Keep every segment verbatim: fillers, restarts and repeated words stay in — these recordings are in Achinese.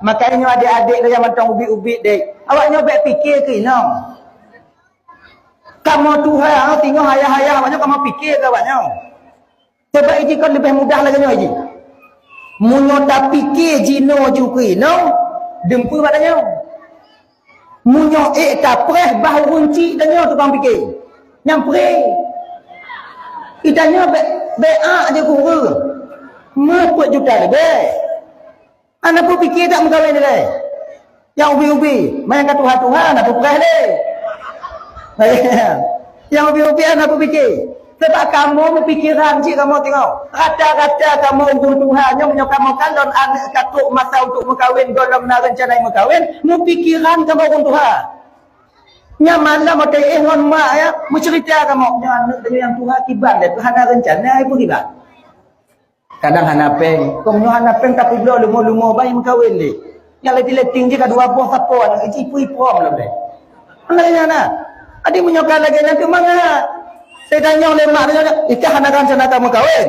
Makajih nyoe adék-adék lôn nyang mantong ubit-ubit deh, awak nyoe bèk pike keu inong. Kamoe tuha, singoh ayah-ayah awak nyoe kamoe pike keu awak nyoe. Cuba iji kon leubeh mudah lagèe nyoe iji. Meunyoe tapike jinoe ju keu inong, dum peue bak tanyoe. Meunyoe ék tapreh bah ureueng chik tanyoe tukang pike. Nyang preh. Itanyoe bèk, bèk ak jeuet keu ureueng. Meuh peuet juta leubeh. Hana peupike that meukawen ilèe. Nyang ubit-ubit, manyang ka tuha-tuha, hana peupreh lé. Nyang ubit-ubit hana peupike. Sabab kamoe meupikiran cit kamoe tengok. Rata-rata kamoe ureueng tuha nyoe meunyoe kamoe kalon aneuk ka trok masa untuk meukawen, gohlom na reuncana meukawen, meupikiran kamoe ureueng tuha. Nyan malam watèe éh ngon mak ya, meucerita kamoe, nyoe aneuk tanyoe nyang tuha kiban lé, hana reuncana, peue kiban. Kadang hana péng. Kong nyoe hana péng tapeubloe leumo-leumo bayi meukawen deh. Nyang letting-letting jih ka dua boh sapo aneuk, iji pui prom lom deh. Hana nyan na. Jadi meunyoe ka lagèe nyan teuh mangat. Saya tanyong lé mak nyoe, "Ika hana reuncana ka meukawen?"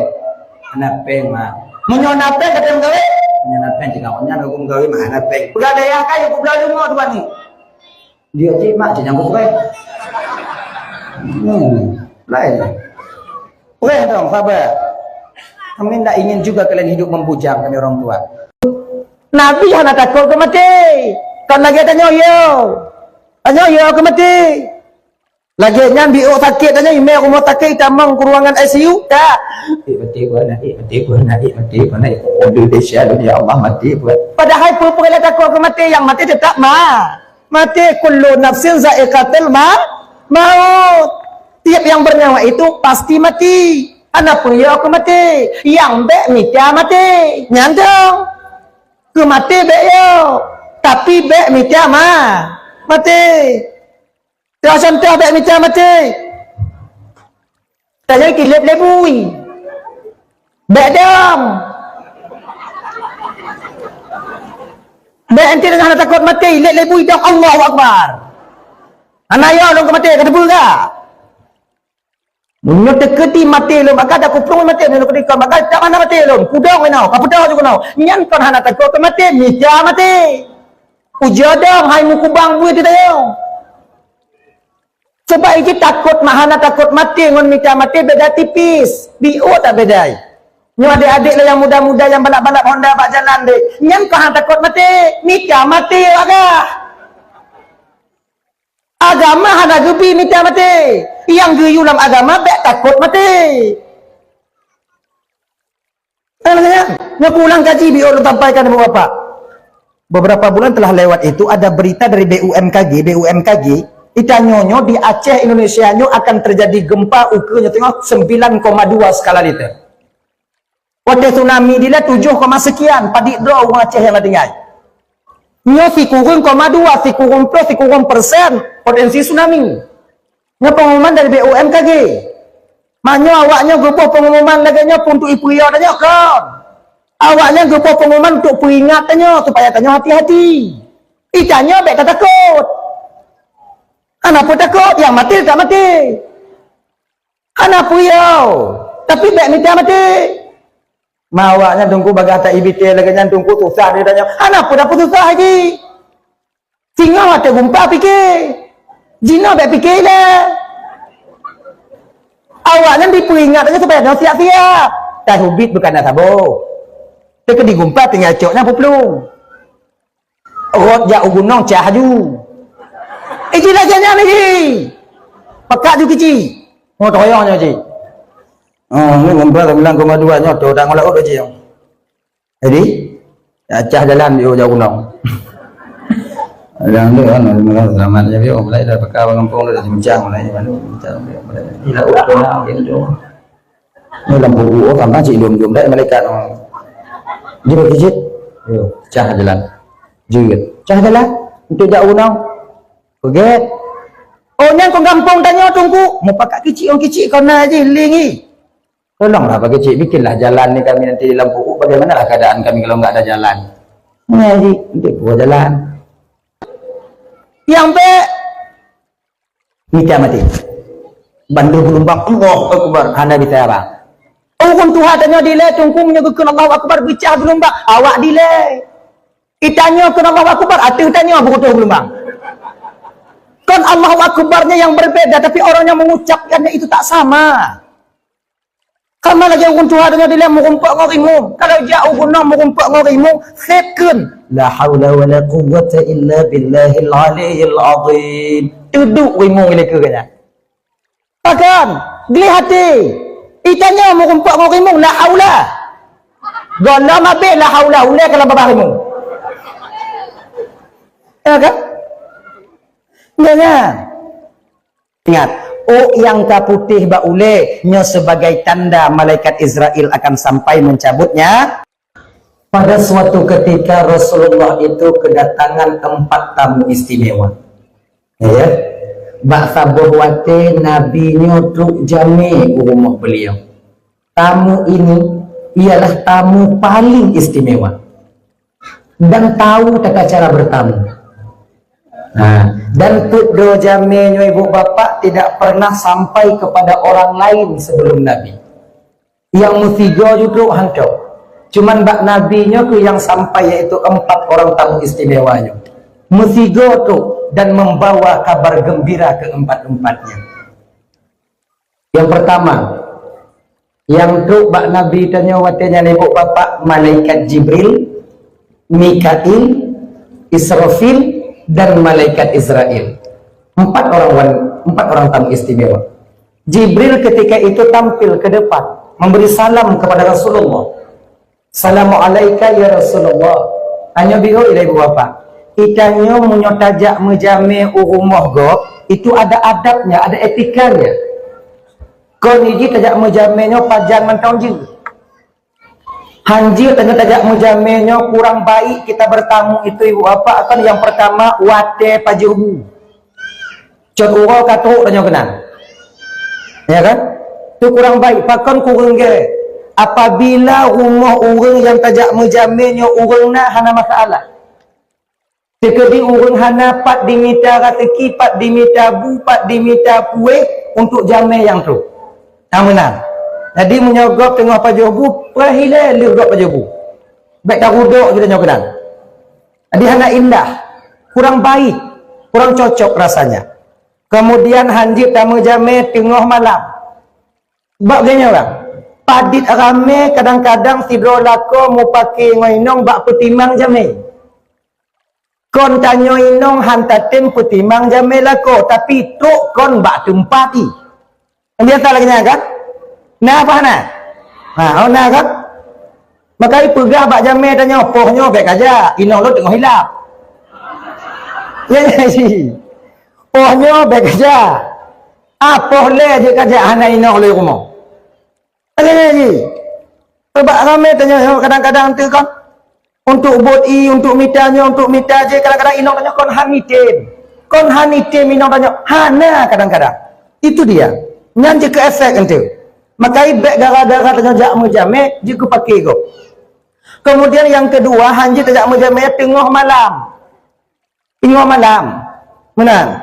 "Hana péng, Mak." "Meunyoe na péng ka meukawen?" "Meunyoe na péng, cit nyan, nyan aku meukawen, Mak, hana péng." Peugah dayah ka yue peubloe leumo tu bani. Dia cit mak cit nyang kupreh. Hmm, lain. Preh dong, sabar. Kami tidak ingin juga kalian hidup membujang, kami orang tua. Nabi hana takot keu maté. Kon lagèe tanyoe yo. Tanyoe yo keu maté. Lagèe nyan biôk sakét tanyoe imè rumoh sakét tamong keu ruangan I C U. Tak. Eh, maté pun, eh, maté pun, eh, maté pun, eh. Oh, Indonesia, ya Allah, maté pun. Padahai peue-peue takot keu maté, nyang maté tetap ma. Maté, kullu nafsin za'iqatul ma-, maut. Tiap yang bernyawa itu pasti mati. Hana peue yo keu maté. Nyang bèk mita maté. Nyan dong. Keu maté bèk yo. Tapi bèk mita ma-, maté. Contoh bèk mita maté. Tanyoe kileb lé bui. Bèk dong. Bèk enti hana takot maté, ileb lé bui dong, Allahu Akbar. Hana yo lôn keu maté, ka teupeue ka? Meunyoe teukeudi maté lôn, maka dak kuplueng maté, meunyoe teukeudi kon, maka tak hana maté lôn. Kudong inoe, ka peudoh ju keunoe. Nyan kon hana takot keu maté, mita maté. Ujoe dong hai meukubang bui teuh tanyoe. Sabab iji takot ma-, hana takot maté ngon mita maté beda tipis. Biôh that beda. Nyoe adék-adék lôn nyang muda-muda nyang balap-balap Honda bak jalan deh. Nyan kon hana takot maté, mita maté agah. Agama hana geubi mita maté. Nyang geuyue lam agama bèk takot maté. Nyoe keu ulang kaji biôh lôn sampaikan ibu bapak. Beberapa bulan telah lewat itu ada berita dari B U M K G, B U M K G, itanyoe nyoe di Aceh Indonesia nyoe akan terjadi gempa ukeue nyoe tengok sembilan koma dua skala Richter. Watèe tsunami dilèe tujoh koma sekian, padit droe ureueng Aceh nyang na tinggai. Nyoe sikureueng koma dua, sikureueng ploh, sikureueng persen potensi tsunami. Nyoe pengumuman dari B U M K G. Meunyoe awak nyoe geuboh pengumuman lagèe nyoe pun untuk ipeuyô tanyoe kon. Awak nyan geuboh pengumuman untuk peuingat tanyoe supaya tanyoe hati-hati. Itanyoe bèk tatakot. Hana peue takot, nyang maté tak maté. Hana peue yo, tapi bèk mita maté. Ma awak nyan teungku bagaih ta-ibité lagèe nyan teungku susah dia tanya. Hana peue dak susah lagi. Singoh watèe gumpa pike. Jinoe bèk pike ilèe. Awak nyan dipeuingat lagèe supaya nyoe siap-siap. Tan ubit bukan na saboh. Teukeudi gumpa tinggai cok nyan peuplueng. Rot jak u gunong cah aju. Eh, ji lagèe nyan lagi. Pekat ju kici. Ngo toyong nyoe ji. Oh, ni ngumpat bilang koma dua nyoe tu dah ngolak urut ji. Jadi, ya, cah jalan di jak u gunong. Yang tu kan, selamat je, biar mulai dah peka kampung dah bincang mulai, bincang mulai. Di laut tu lah, gitu. Nyoe lam buku, oh, gampang cit lom-lom dai malaikat. Jeuet, jeuet. Yo, cah jalan. Jeuet. Cah jalan. Untuk jak u gunong. Peugèt. Oh, nyan kon gampông tanyoe teungku. Mupakat kicik, oh, kicik kon na jih lingi. Tolonglah bagi kicik, bikinlah jalan ni kami nanti di lam buku. Bagaimanalah keadaan kami kalau enggak ada jalan? Nah, ji, nanti buat jalan. Yang baik Mita maté. Bandum geulumbang, Allahu Akbar, hana bisa, bang. Ureueng tuha tanyoe dilèe, teungku meunyoe geukheun Allahu Akbar, beucah geulumbang, awak dilèe. Itanyoe keu Allahu Akbar, ateueh tanyoe beukutoh geulumbang. Kon Allahu Akbarnya yang berbeda, tapi orang yang mengucapkannya itu tak sama. Sama lagèe ureueng tuha tanyoe dilèe meurumpok ngon rimueng. Kalau jak u gunong meurumpok ngon rimueng, sép kheun, "La haula wala quwwata illa billahil aliyyil azim." Teuduek rimueng ilèe keu geuhnyan. Pakon? Gleh até. Itanyoe meurumpok ngon rimueng, la haula. Gohlom abéh la haula, ulèe ka lam babah rimueng. Ya kan? Nyan, nyan. Ingat, ôk nyang ka putéh bak ulèe nyoe sebagai tanda malaikat Israel akan sampai mencabutnya. Pada suatu ketika Rasulullah itu kedatangan empat tamu istimewa. Ya. Bak saboh watèe Nabi nyoe trok jamèe u rumoh beliau. Tamu ini ialah tamu paling istimewa dan tahu tata cara bertamu. Nah, dan peuet droe jamèe nyoe ibu bapak tidak pernah sampai kepada orang lain sebelum Nabi. Nyang meusigoe ju trok hantom. Cuman bak Nabi nyoe keuh nyang sampai, yaitu empat orang tamu istimewa nyoe. Meusigoe trok dan membawa kabar gembira keempat-empatnya. Yang pertama, nyang trok bak Nabi tanyoe watèe nyan ibu bapak, malaikat Jibril, Mikail, Israfil, dan malaikat Israel. Empat orang wan-, empat orang tamu istimewa. Jibril ketika itu tampil ke depan, memberi salam kepada Rasulullah. "Salamu alaika ya Rasulullah." Tanyoe bihôi lé ibu bapak. Itanyoe meunyoe tajak meujamé u rumoh gob, itu ada adabnya, ada etikanya. Kon iji tajak meujamé nyoe pajan mantong jeuet. Hanjeuet tanyoe tajak meujamé nyoe kurang baik kita bertamu itu ibu bapak, kan yang pertama watèe pajoh bu. Cot uroe ka trok tanyoe keunan. Ya kan? Tu kurang baik. Pakon kureueng gèt? Apabila rumoh ureueng nyang tajak meujamé nyoe ureueng na hana masalah. Teukeudi ureueng hana, pat dimita raseuki, pat dimita bu, pat dimita kueh untuk jamé nyang trok. Nah, meunan. Jadi meunyoe gob teungoh pajoh bu, preh ilèe lheueh gob pajoh bu. Bèk tarudok geutanyoe keunan. Jadi hana indah, kurang baik, kurang cocok rasanya. Kemudian hanjeuet tameujamé teungoh malam. Bak geutanyoe ureueng, padit ramé kadang-kadang sidroe lakoe meupaké ngon inong bak peutimang jamé. Kon tanyoe inong han tatém peutimang jamé lakoe, tapi trok kon bak teumpat ih. Biasa lagèe nyan kan? Na apa hana? Ha, oh na kan? Maka ipeugah bak jamé tanyoe, "Poh nyoe bèk kajak, inong lôn teungoh ilap." Ya, ya, ya. "Poh nyoe bèk kajak. Ah, poh lhèe jeuet kajak, hana inong lôn rumoh." Lagèe nyan jih. Bak ramé tanyoe kadang-kadang tu kan. Untuk bot ie, untuk mita nyoe, untuk mita jih, kadang-kadang inong tanyoe kon han itém. Kon han itém inong tanyoe, hana kadang-kadang. Itu dia. Nyan jeuet keu efek enteuk. Maka bèk gara-gara tanyoe jak meujamé, jeuet keu paké gob. Kemudian yang kedua, hanjeuet tajak meujamé teungoh malam. Teungoh malam. Meunan.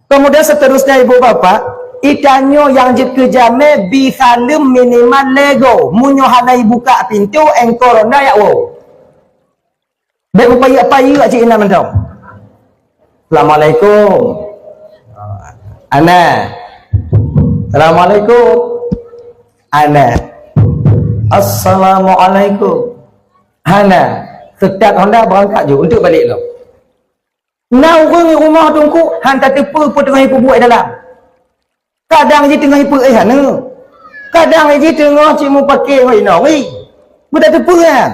Kemudian seterusnya ibu bapak, itanyoe nyang jeuet keu jamé bi saleuem minimal lhèe goe. Meunyoe hana ibuka pintoe, engkau ronda jak woe. Bèk meupayeuk-payeuk cit inan mantong. Assalamualaikum. Ana. Assalamualaikum. Ana. Assalamualaikum. Hana. Seutôt honda beurangkat ju, enteuk balek lom. Na ureueng rumoh teungku, han tateupeue peue teungoh ipeubuet dalam. Kadang jih teungoh ipeuéh aneuk. Kadang jih teungoh cit meupaké ngon inong. Ih, beutateupeue nyan.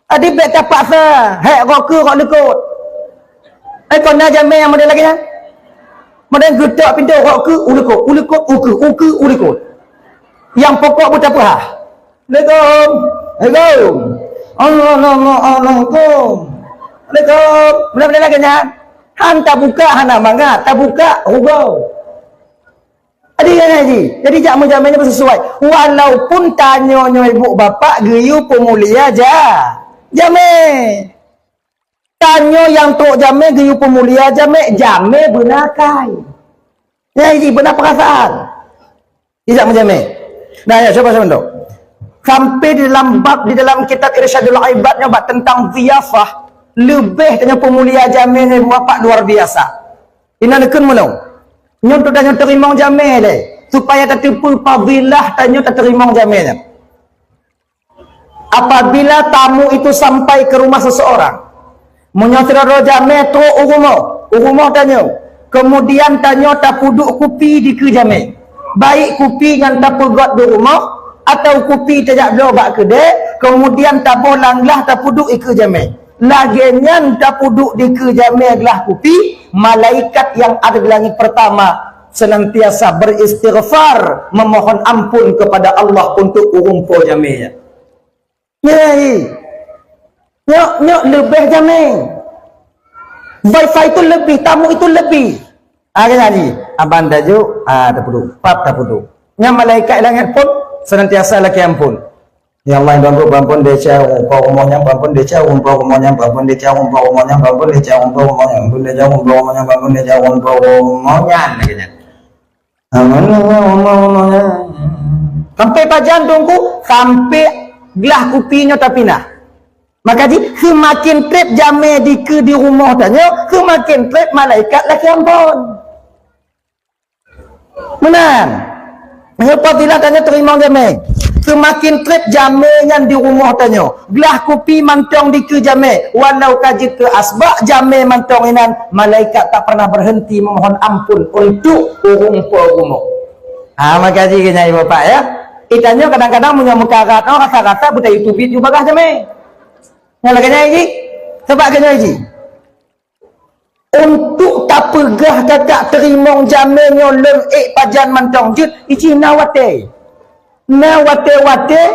Jadi bèk tapaksa, hék rot keue rot likot. Eh, kon na jamé nyang model lagèe nyan? Model geutok pintoe rot keue, u likot, u likot, u keue, u keue, u likot. Nyang pokok beutapeuhah. Assalamualaikum. Assalamualaikum. Assalamualaikum. Model-model lagèe nyan. Han tabuka hana mangat, tabuka rugoe. Jadi, jadi, jadi jak meujamé nyan beusesuai. Walaupun tanyoe nyoe ibu bapak geuyue peumulia ja-, jamé. Tanyoe nyang trok jamé geuyue peumulia jamé, jamé beuna akai. Nyan jih beuna peurasaan. Ijak meujamé. Nah, ya, cuba sebentar. Sampai di dalam bab, di dalam kitab Irsyadul Ibad nyoe bab tentang ziyafah. Leubeh tanyoe peumulia jamé nyan, Ibu Bapak, luar biasa. Inan kheun meunoe. Nyoe tanyoe teurimong jamé lé, supaya tateupeue fadilah tanyoe tateurimong jamé nyan. Apabila tamu itu sampai ke rumah seseorang, meunyoe sidroe jamé trok u rumoh, u rumoh tanyoe, kemudian tanyoe tapeuduek kupi dikeue jamé, baik kupi nyang tapeugöt di rumoh atau kupi tajak bloe bak keudè, kemudian taboh lam glah tapeuduek dikeue jamé. Lagèe nyan tapeuduek dikeue jamé glah kupi, malaikat yang ada di langit pertama senantiasa beristighfar, memohon ampun kepada Allah untuk ureueng po jamé nyan. Nyoe, nyoe, nyoe leubeh jamé. Wifi itu lebih, tamu itu lebih. Ah, kan jadi, abang tajuk, ah, tapeuduek, pap tapeuduek. Nyan malaikat langit pun senantiasa lakèe ampun. Ya Allah, beuampôn, beuampôn desya ureueng po rumoh nyan, beuampôn desya ureueng po rumoh nyan, beuampôn desya ureueng po rumoh nyan, beuampôn desya ureueng po rumoh nyan, beuampôn desya ureueng po rumoh nyan, beuampôn desya ureueng po rumoh nyan, lagèe nyan. Aman, aman, aman, aman. Sampai pajan, Teungku? Sampai glah kupi nyoe tapinah. Maka jih, seumaken trép jamé dikeue di rumoh tanyoe, seumaken trép malaikat lakèe ampôn. Meunan. Nyoe apabila tanyoe teurimong jamé, seumaken trép jamé nyan di rumoh tanyoe, glah kupi mantong dikeue jamé, walau ka jeuet keu asbak jamé mantong inan, malaikat tak pernah berhenti memohon ampun untuk ureueng po rumoh. Ha, maka jih keu nyan, Ibu Bapak, ya. Geutanyoe kadang-kadang meunyoe meukarat, oh, rasa-rasa beutayue teubiet ju bagaih jamé. Nyan lagèe nyan jih. Sabab keu nyan jih. Untuk tapeugah kakak teurimong jamé nyoe lôn ék pajan mantong jeuet, ijih na watèe. Na watèe-watèe,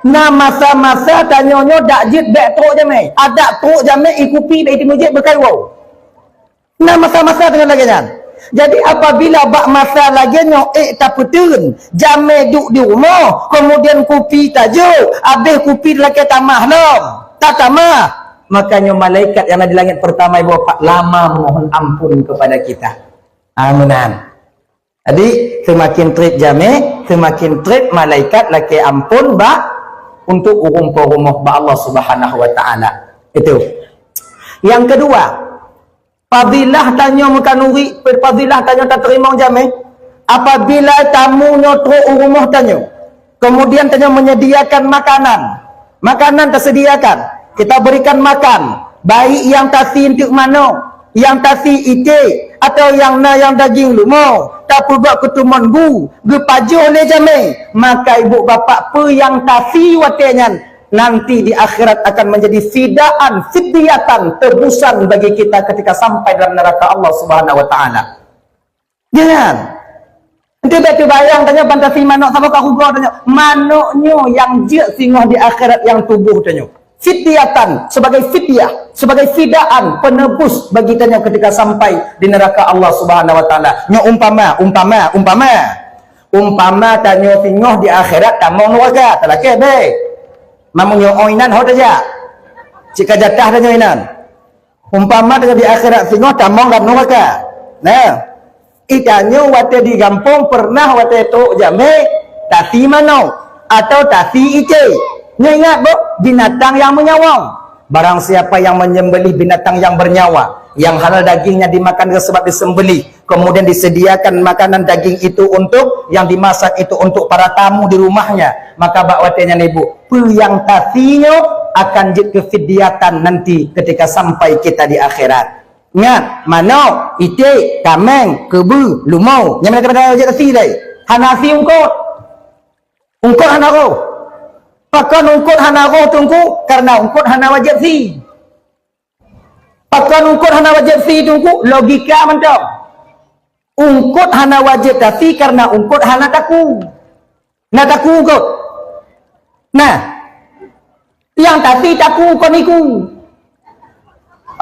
na masa-masa tanyoe nyoe dak jeuet bèk trok jamé. Adak trok jamé, ie kupi bèk iteumeujeuet beukai woe. Na masa-masa tanyoe lagèe nyan. Jadi, apabila bak masa lagèe nyoe ék tapeuteun, jamé duek di rumoh, kemudian kupi tajok, abéh kupi lakèe tamah lom, tatamah, maka nyoe malaikat nyang na di langit pertama, Ibu Bapak, lama memohon ampun kepada kita. Ah, meunan. Jadi, seumaken trép jamé, seumaken trép malaikat lakèe ampun bak, untuk ureueng po rumoh bak Allah Subhanahu wa Taala. Itu. Yang kedua, fadilah tanyoe meukanuri, fadilah tanyoe tateurimong jamé, apabila tamu nyoe trok u rumoh tanyoe, kemudian tanyoe menyediakan makanan, makanan tersediakan, kita berikan makan, baik nyang tasi eunteuk manok, nyang tasi iték, atau nyang na nyang daging leumo, tapeugöt keu teumon bu, geupajoh lé jamé, maka ibu bapak peue nyang tasi watèe nyan, nanti di akhirat akan menjadi fidaan, fidyatan, tebusan bagi kita ketika sampai dalam neraka Allah Subhanahu wa Taala. Jangan. Ente bèk teubayang tanyoe ban tasi manok saboh ka rugoe tanyoe. Manok nyoe nyang jeuet singoh di akhirat nyang tuboh tanyoe. Fidyatan, sebagai fidyah, sebagai fidaan, penebus bagi tanyoe ketika sampai di neraka Allah Subhanahu wa Taala. Nyoe umpama, umpama, umpama. Umpama tanyoe singoh di akhirat tamong nuraka, talakèe bèk. Meunyoe inan ho tajak. Cit ka jatah tanyoe inan. Umpama tanyoe di akhirat singoh tamong lam nuraka. Nah, geutanyoe watèe di gampông pernah watèe trok jamé tasi manok atau tasi iték. Nyoe ingat, Bu, binatang nyang meunyawa. Barang siapa yang menyembelih binatang yang bernyawa, yang halal dagingnya dimakan sebab disembelih, kemudian disediakan makanan daging itu untuk yang dimasak itu untuk para tamu di rumahnya, maka bak watèe nyan ibu, peue nyang tasi nyoe akan jeuet keu fidyatan nanti ketika sampai kita di akhirat. Ingat, manok, iték, kaméng, keubeu, leumo, nyan mereka pada wajéb tasi dai. Hana tasi eungkôt. Eungkôt hana roh. Pakon eungkôt hana roh, Teungku? Karena eungkôt hana wajéb tasi. Pakon eungkôt hana wajéb tasi, Teungku? Logika mantong. Eungkôt hana wajéb tasi karena eungkôt hana taku. Na taku eungkôt? Nah, nyang tasi taku kon iku.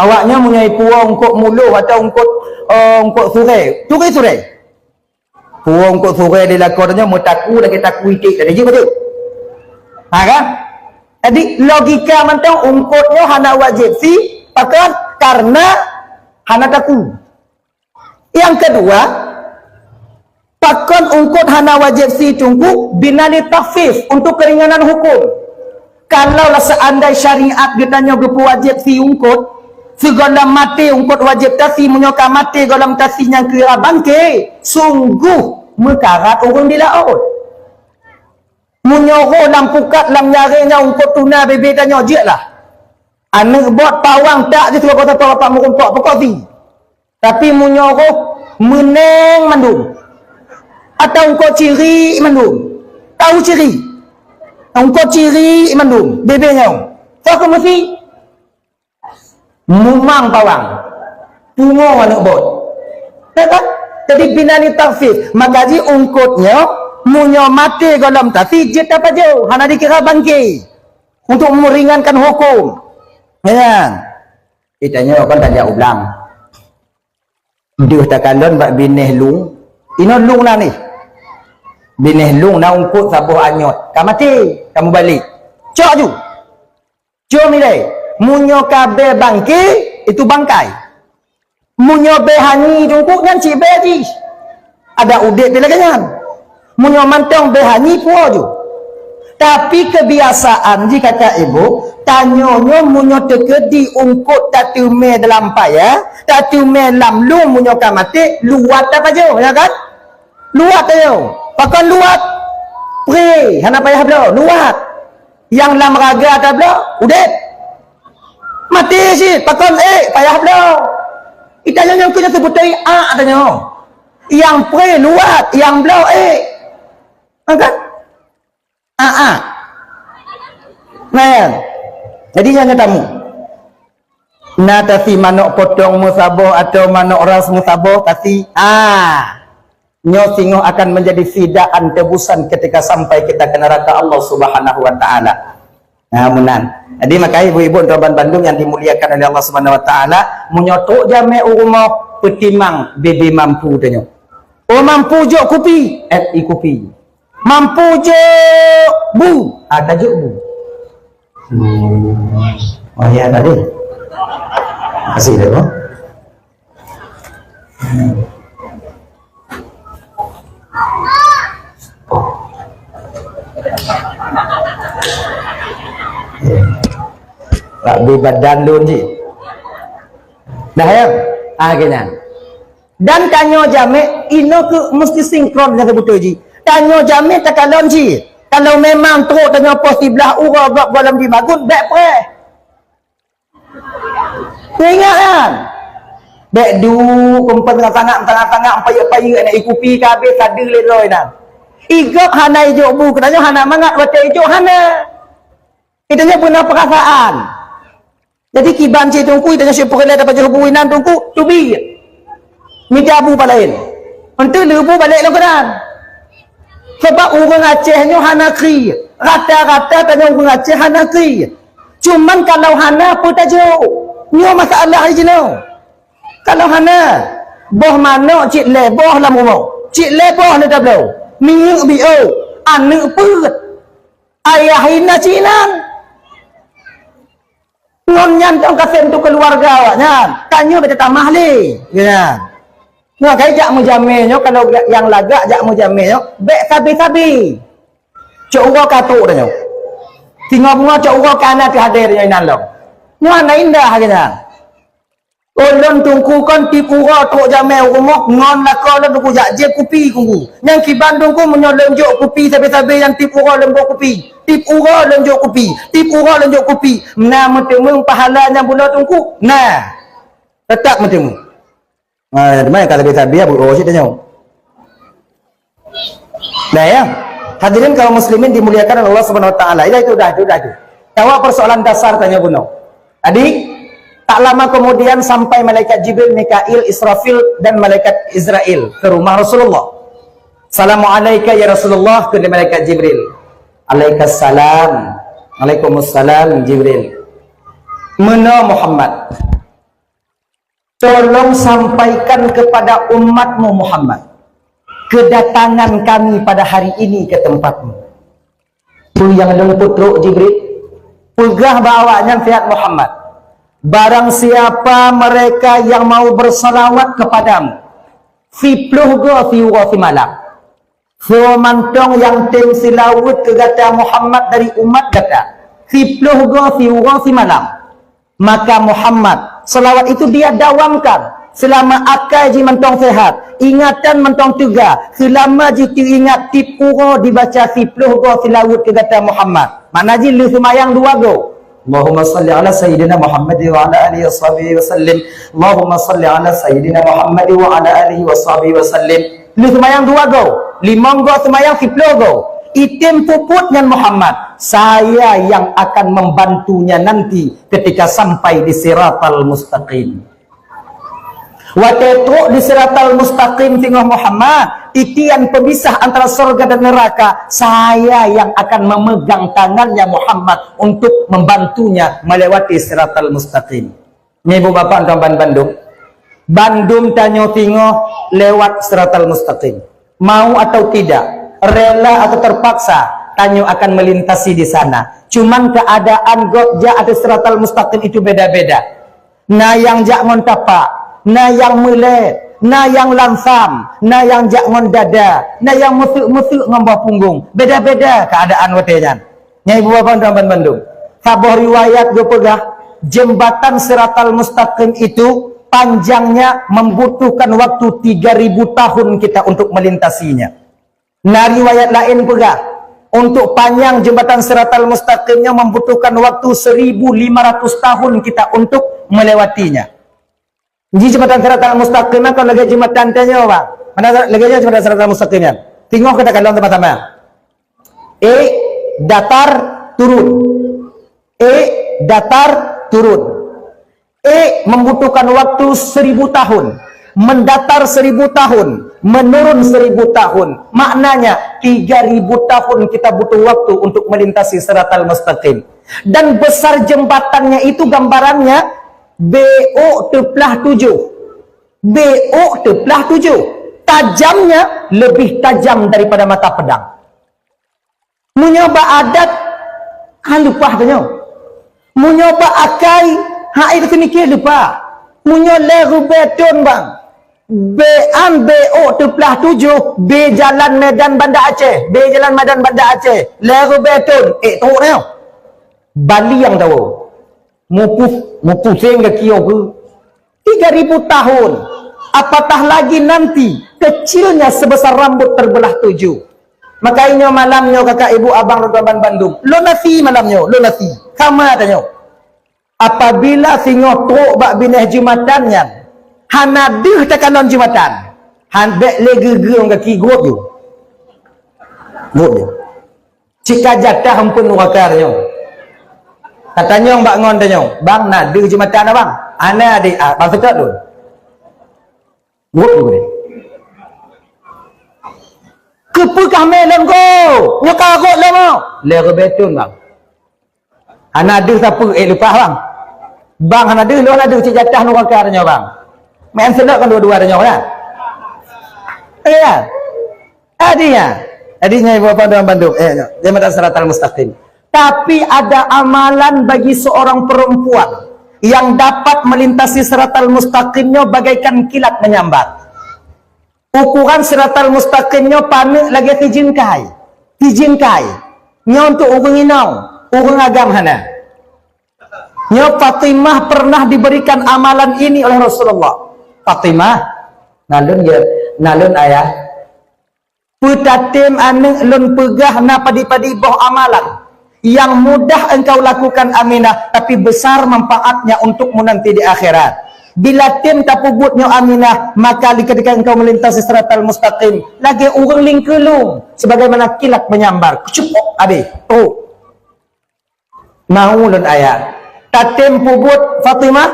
Awaknyan meunyoe ipuwoe eungkôt muloh atau eungkôt, eh, eungkôt surée, turi surée. Puwoe eungkôt surée di lakoe tanyoe meutaku lagèe taku iték tadi, jeuet beutôi? Ha, kan? Jadi, logika mantong eungkôt nyoe hana wajéb tasi, pakon? Karena hana taku. Nyang keudua, pakon eungkôt hana wajéb tasi, Teungku? Bina li takhfif, untuk keringanan hukum. Kalaulah seandai syariat geutanyoe geupeuwajéb tasi eungkôt, Sigohlom maté ungkot wajéb tasi, meunyoe ka maté gohlom tasi nyang kira bangke, sungguh meukarat ureuëng di laôt. Meunyoe roh lam pukat lam nyaré nyoe ungkot tuna bebe tanyoe jeuet lah. Aneuëk bot pawang tak jeuet sigoe bapak meurumpok pokok si. Tapi meunyoe roh meuneng mandum. Atau ungkot ciri mandum. Tahu ciri? Ungkot ciri mandum. Bebe nyoe. Soe keu meusi? Mumang pawang. Pungo aneuëk bot. Ya kan? Jadi binani tafsir. Maka ji ungkot nyoe, meunyoe maté gohlom tasi jeuet tapajoh. Hana dikira bangke. Untuk meringankan hukum. Ya kan? Kita nyoe kan tajak ublang. Deuh takalon bak binéh lueng. Inoe lueng na nih. Binéh lueng na ungkot saboh anyot. Ka maté, ka mubalek. Cok ju. Cok milai. Meunyoe ka bée bangke, itu bangkai. Meunyoe bée hanyi teungku nyan cit bée jih. Ada udeb di lagée nyan. Meunyoe mantong bée hanyi puo ju. Tapi kebiasaan jih kakak ibu, tanyoe nyoe meunyoe teukeudi ungkot tateumé dalam paya, tateumé lam lueng meunyoe ka maté, luwat tapajoh, ya kan? Luwat tanyoe. Pakon luwat? Pré, hana payah bloe, luwat. Nyang lam raga tabloe, udeb. Maté cit, pakon ék, payah bloe. Itanyoe nyang keu nyoe teubeutôi ak tanyoe. Nyang pré luwat, nyang bloe ék. Ha kan? Ah, ah. Nah, ya. Jadi nyan tamu. Na tasi manok potong meusaboh atau manok ras meusaboh tasi. Ah. Nyoe singoh akan menjadi fidaan tebusan ketika sampai kita ke neraka Allah Subhanahu wa taala. Nah, meunan. Jadi maka ibu-ibu dan bandum yang dimuliakan oleh Allah Subhanahu wa taala, meunyoe trok jamé u rumoh, peutimang bebe mampu tanyoe. Oh mampu jok kupi, eh i kupi. Mampu jok bu, ah tajok bu. Hmm. Oh ya tadi. Kasih deh, Bang. Tapi badan lôn cit. Dah ya? Ah, kena. Dan tanyoe jamé, inoe keu meusti sinkron ngon seubeutôi jih. Tanyoe jamé takalon cit. Kalau memang trok tanyoe poh siblah uroe gob gohlom jimagun, bék preh. Ingat kan? Bék duek kumpen tangah-tangah, tangah-tangah, payek-payek, aneuk ikupi ka habéh, sadeue lé droe nyan. Igob hana ijok bu, keutanyoe hana mangat watée ijok hana. Itanyoe beuna peurasaan. Jadi kiban cit teungku, itanyoe sipeureulée tapajoh bu inan teungku, teubiet. Mita bu pat laén. Enteuk leubu balek lom keunan. Sabab ureuëng Aceh nyoe hana kri. Rata-rata tanyoe ureuëng Aceh hana kri. Cuman kalau hana, peue tajok? Nyoe masalah jinoe. Kalau hana, boh manok cit lhée boh lam rumoh. Cit lhée boh lé tabloe. Minyeuk biôh, aneuëk peuet. Ayah hina cit inan. Ngon nyan tong kasén tu keuluwarga awaknyan. Tanyoe bèk tatamah lé. Ya. Nyoe kai jak meujamé nyoe, kalau nyang lagak jak meujamé nyoe, bèk sabe-sabe. Cok uroe ka trok tanyoe. Singoh beungoh cok uroe ka na teuhadé tanyoe inan lom. Nyoe hana indah lagèe nyan. Ulôn teungku kon tiep uroe trok jamé u rumoh ngon lakoe lôn teungku jak jieb kupi teungku. Nyang kiban teungku meunyoe lôn jok kupi sabe-sabe nyang tiep uroe lôn boh kupi. Tiep uroe lôn jok kupi. Tiep uroe lôn jok kupi. Na meuteumeung pahala nyang bunoe teungku? Na. Teutap meuteumeung. Ha, teuma ka sabe-sabe buet uroe cit tanyoe. Nah ya, hadirin kaum muslimin dimuliakan oleh Allah Subhanahu wa taala. Dah itu, dah itu, dah itu. Jawab persoalan dasar tanyoe bunoe. Jadi, tak lama kemudian sampai malaikat Jibril, Mikail, Israfil dan malaikat Izrail ke rumah Rasulullah. "Assalamualaikum ya Rasulullah," kheun malaikat Jibril. "Alaikassalam." "Alaikumussalam Jibril." "Meunoe Muhammad. Tolong sampaikan kepada umatmu Muhammad, kedatangan kami pada hari ini ke tempatmu." Peue nyang lôn peutrok Jibril? Peugah bak awaknyan, "Hai Muhammad, barang siapa mereka yang mau bersalawat kepadamu, siploh goe siuroe simalam." Soe mantong nyang tem seulaweuet keu gata Muhammad dari umat gata, siploh goe siuroe simalam, maka Muhammad Salawat itu dia dawamkan selama akai jih mantong sehat, ingatan mantong teuga, selama jih teuingat tiep uroe dibaca siplôh goe seulaweuet keu gata Muhammad. Makna jih lheueh seumayang dua goe. Allahumma salli ala sayyidina Muhammad wa ala alihi wa sahbihi wa sallim. Allahumma salli ala sayyidina Muhammad wa ala alihi wa sahbihi wa sallim. Lheueh seumayang dua goe, limong goe seumayang siplôh goe. Item peubuet ngon Muhammad, saya yang akan membantunya nanti ketika sampai di siratal mustaqim. Watée trok di siratal mustaqim teungoh Muhammad, titian pemisah antara syurga dan neraka, saya yang akan memegang tangannya Muhammad untuk membantunya melewati siratal mustaqim. Nyan ibu bapak tuan ban bandum, bandum tanyoe teungoh lewat siratal mustaqim. Mau atau tidak, rela atau terpaksa, tanyoe akan melintasi di sana. Cuman keadaan gob jak ateueh siratal mustaqim itu beda-beda. Na nyang jak ngon tapak, na nyang meulée, na nyang lansam, na nyang jak ngon dada, na nyang meuseuek-meuseuek ngon boh punggong. Beda-beda keadaan watée nyan. Nyan ibu bapak tuan ban bandum. Saboh riwayat geupeugah, jembatan Siratal Mustaqim itu panjangnya membutuhkan waktu tiga ribu tahun kita untuk melintasinya. Na riwayat laén peugah, untuk panjang jembatan Siratal Mustaqim nyoe membutuhkan waktu seribu lima ratus tahun kita untuk melewatinya. Ji jembatan Siratal Mustaqim nyan kon lagée jembatan tanyoe, bang. Mana lagée nyoe jembatan Siratal Mustaqim nyan? Teungoh kita kalon sama-sama. Eh, datar turun. Eh, datar turun. Eh, membutuhkan waktu seribu tahun. Mendatar seribu tahun, menurun seribu tahun. Maknanya, tiga ribu tahun kita butuh waktu untuk melintasi Siratal Mustaqim. Dan besar jembatannya itu gambarannya B O teuplah tujuh. B O teuplah tujuh. Tajamnya lebih tajam daripada mata pedang. Meunyoe bak adat, ha leupah tanyoe. Meunyoe bak akai, ha itu seumiké leupah. Meunyoe lhée ribée thon bang, B an B O teuplah tujoh, B jalan Medan Banda Aceh, B jalan Medan Banda Aceh, lhée ribée thon, ék trok tanyoe. Baliang tawoe. Mupus-, mupuseng gaki awak. Tiga ribu tahun. Apatah lagi nanti, kecilnya sebesar rambut terbelah tujuh. Maka inyoe malam nyoe kakak ibu abang dan tuan bandum. Lôn nasi malam nyoe, lôn nasi. Sama tanyoe. Apabila singoh trok bak binéh jumatan nyan, hana deuh takalon jumatan. Han bék lé geugeueng gaki gop ju. Gop ju. Cit ka jatah amphon nuraka tanyoe. Ka tanyong bak ngon tanyoe, "Bang, na deuh jumatan, Abang?" "Ana, Adik." "Ah, bang seutôt lôn." Ngok dulu deh. "Keupeue kah mé lôn ko? Nyoe ka rot lom, oh." "Lé ribée thon, Bang." "Hana deuh sapeue, eh, leupah, Bang." "Bang, hana deuh, lôn hana deuh, cit jatah nuraka tanyoe, Bang." Main seulok kan dua-dua tanyoe, ya? Ya. Adinya, adinya ibu bapak dan bandum, eh, jembatan Siratal Mustaqim. Tapi ada amalan bagi seorang perempuan yang dapat melintasi Siratal Mustaqim nyoe bagaikan kilat menyambar. Ukuran Siratal Mustaqim nyoe paneuk lagée sijingkai. Sijingkai. Nyoe untuk ureuëng inong, ureuëng agam hana. Nyoe Fatimah pernah diberikan amalan ini oleh Rasulullah. "Fatimah, na lôn ya, na lôn ayah. Peutatem aneuëk lôn peugah na padi-padi boh amalan yang mudah engkau lakukan Aminah, tapi besar manfaatnya untukmu nanti di akhirat. Bila tem tapeubuet nyoe Aminah, maka ketika engkau melintasi siratal mustaqim, lagée ureuëng lingkeulung, sebagaimana kilat menyambar, keucup, habis, trok." "Mau lôn ayah." "Tatem peubuet Fatimah?"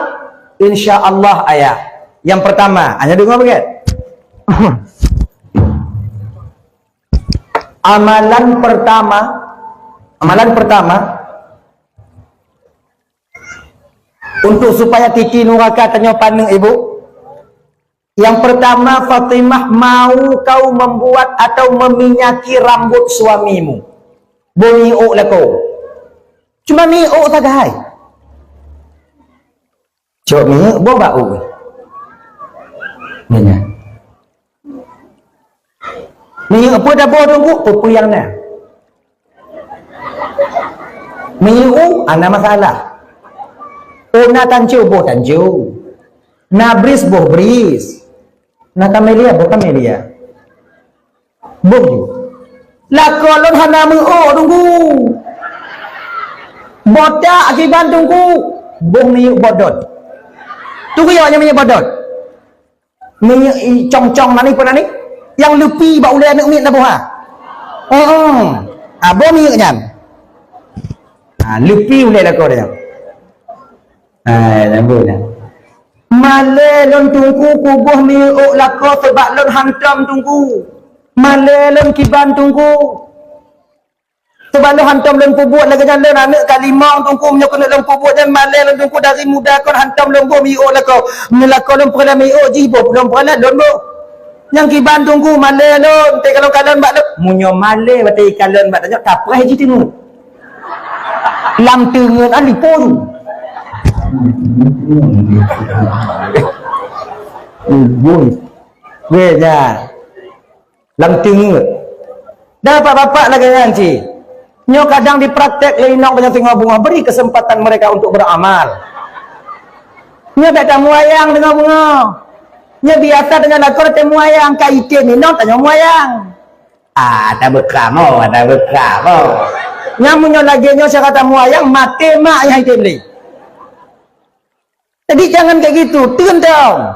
"Insya Allah ayah." Yang pertama, hanya dengar bagian. Amalan pertama, amalan pertama untuk supaya titi nuraka tanyoe paneuk, Ibu. Yang pertama, Fatimah, mau kau membuat atau meminyaki rambut suamimu. Bumi ôk lakoe. Cuma miôk sagai. Cok miôk, boh bak u. Nyan. Miôk peue dah boh dongkuk, peue-peue nyang na. Miôk u, hana masalah. Oh, na tanco, boh tanco. Na bris, boh bris. Na kamelia, boh kamelia. Boh ju. Lakoe lôn hana meu'oh, Teungku. Botak kiban, Teungku. Boh minyeuk bodot. Turi awak nyan minyeuk bodot. Minyeuk i cong-cong nani pun nani. Nyang leupi bak ulèe aneuk miet na boh ha. Heeh. Ha, boh minyeuk nyan. Ha, leupi ulèe lakoe nyan. Ha, nyambung nyan. Malèe lôn Teungku kuboh minyeuk lakoe sabab lôn hantom Teungku. Malèe lôn kiban Teungku. Teubaloe hantom lôn peubuet lagèe nyan lôn aneuk kalimong Teungku, meunyoe keuneuk lôn peubuet nyan malèe lôn Teungku dari muda kon hantom lôn boh minyeuk lakoe. Meunyoe lakoe lôn peureulee minyeuk jih boh, lôn peureulee lôn boh. Nyang kiban Teungku malèe lôn, teukalon-kalon bak lôn. Meunyoe malèe watèe ikalon bak tanyoe, kapreh jih teungeut. Lam teungeut an lipong. Weh, ya. Lam teungeut. Dan bapak-bapak lagèe nyan cit. Nyoe kadang dipraktek lé inong banyak singoh beungoh, beri kesempatan mereka untuk beramal. Nyoe bèk tamuayang singoh beungoh. Nyoe biasa tanyoe lakoe tamuayang, ka item inong tanyoe muayang. Ah, tabeukramo, tabeukramo. Nyan meunyoe lagèe nyoe cara tamuayang, maté mak nyang item lé. Jadi jangan kayak gitu, teun dong.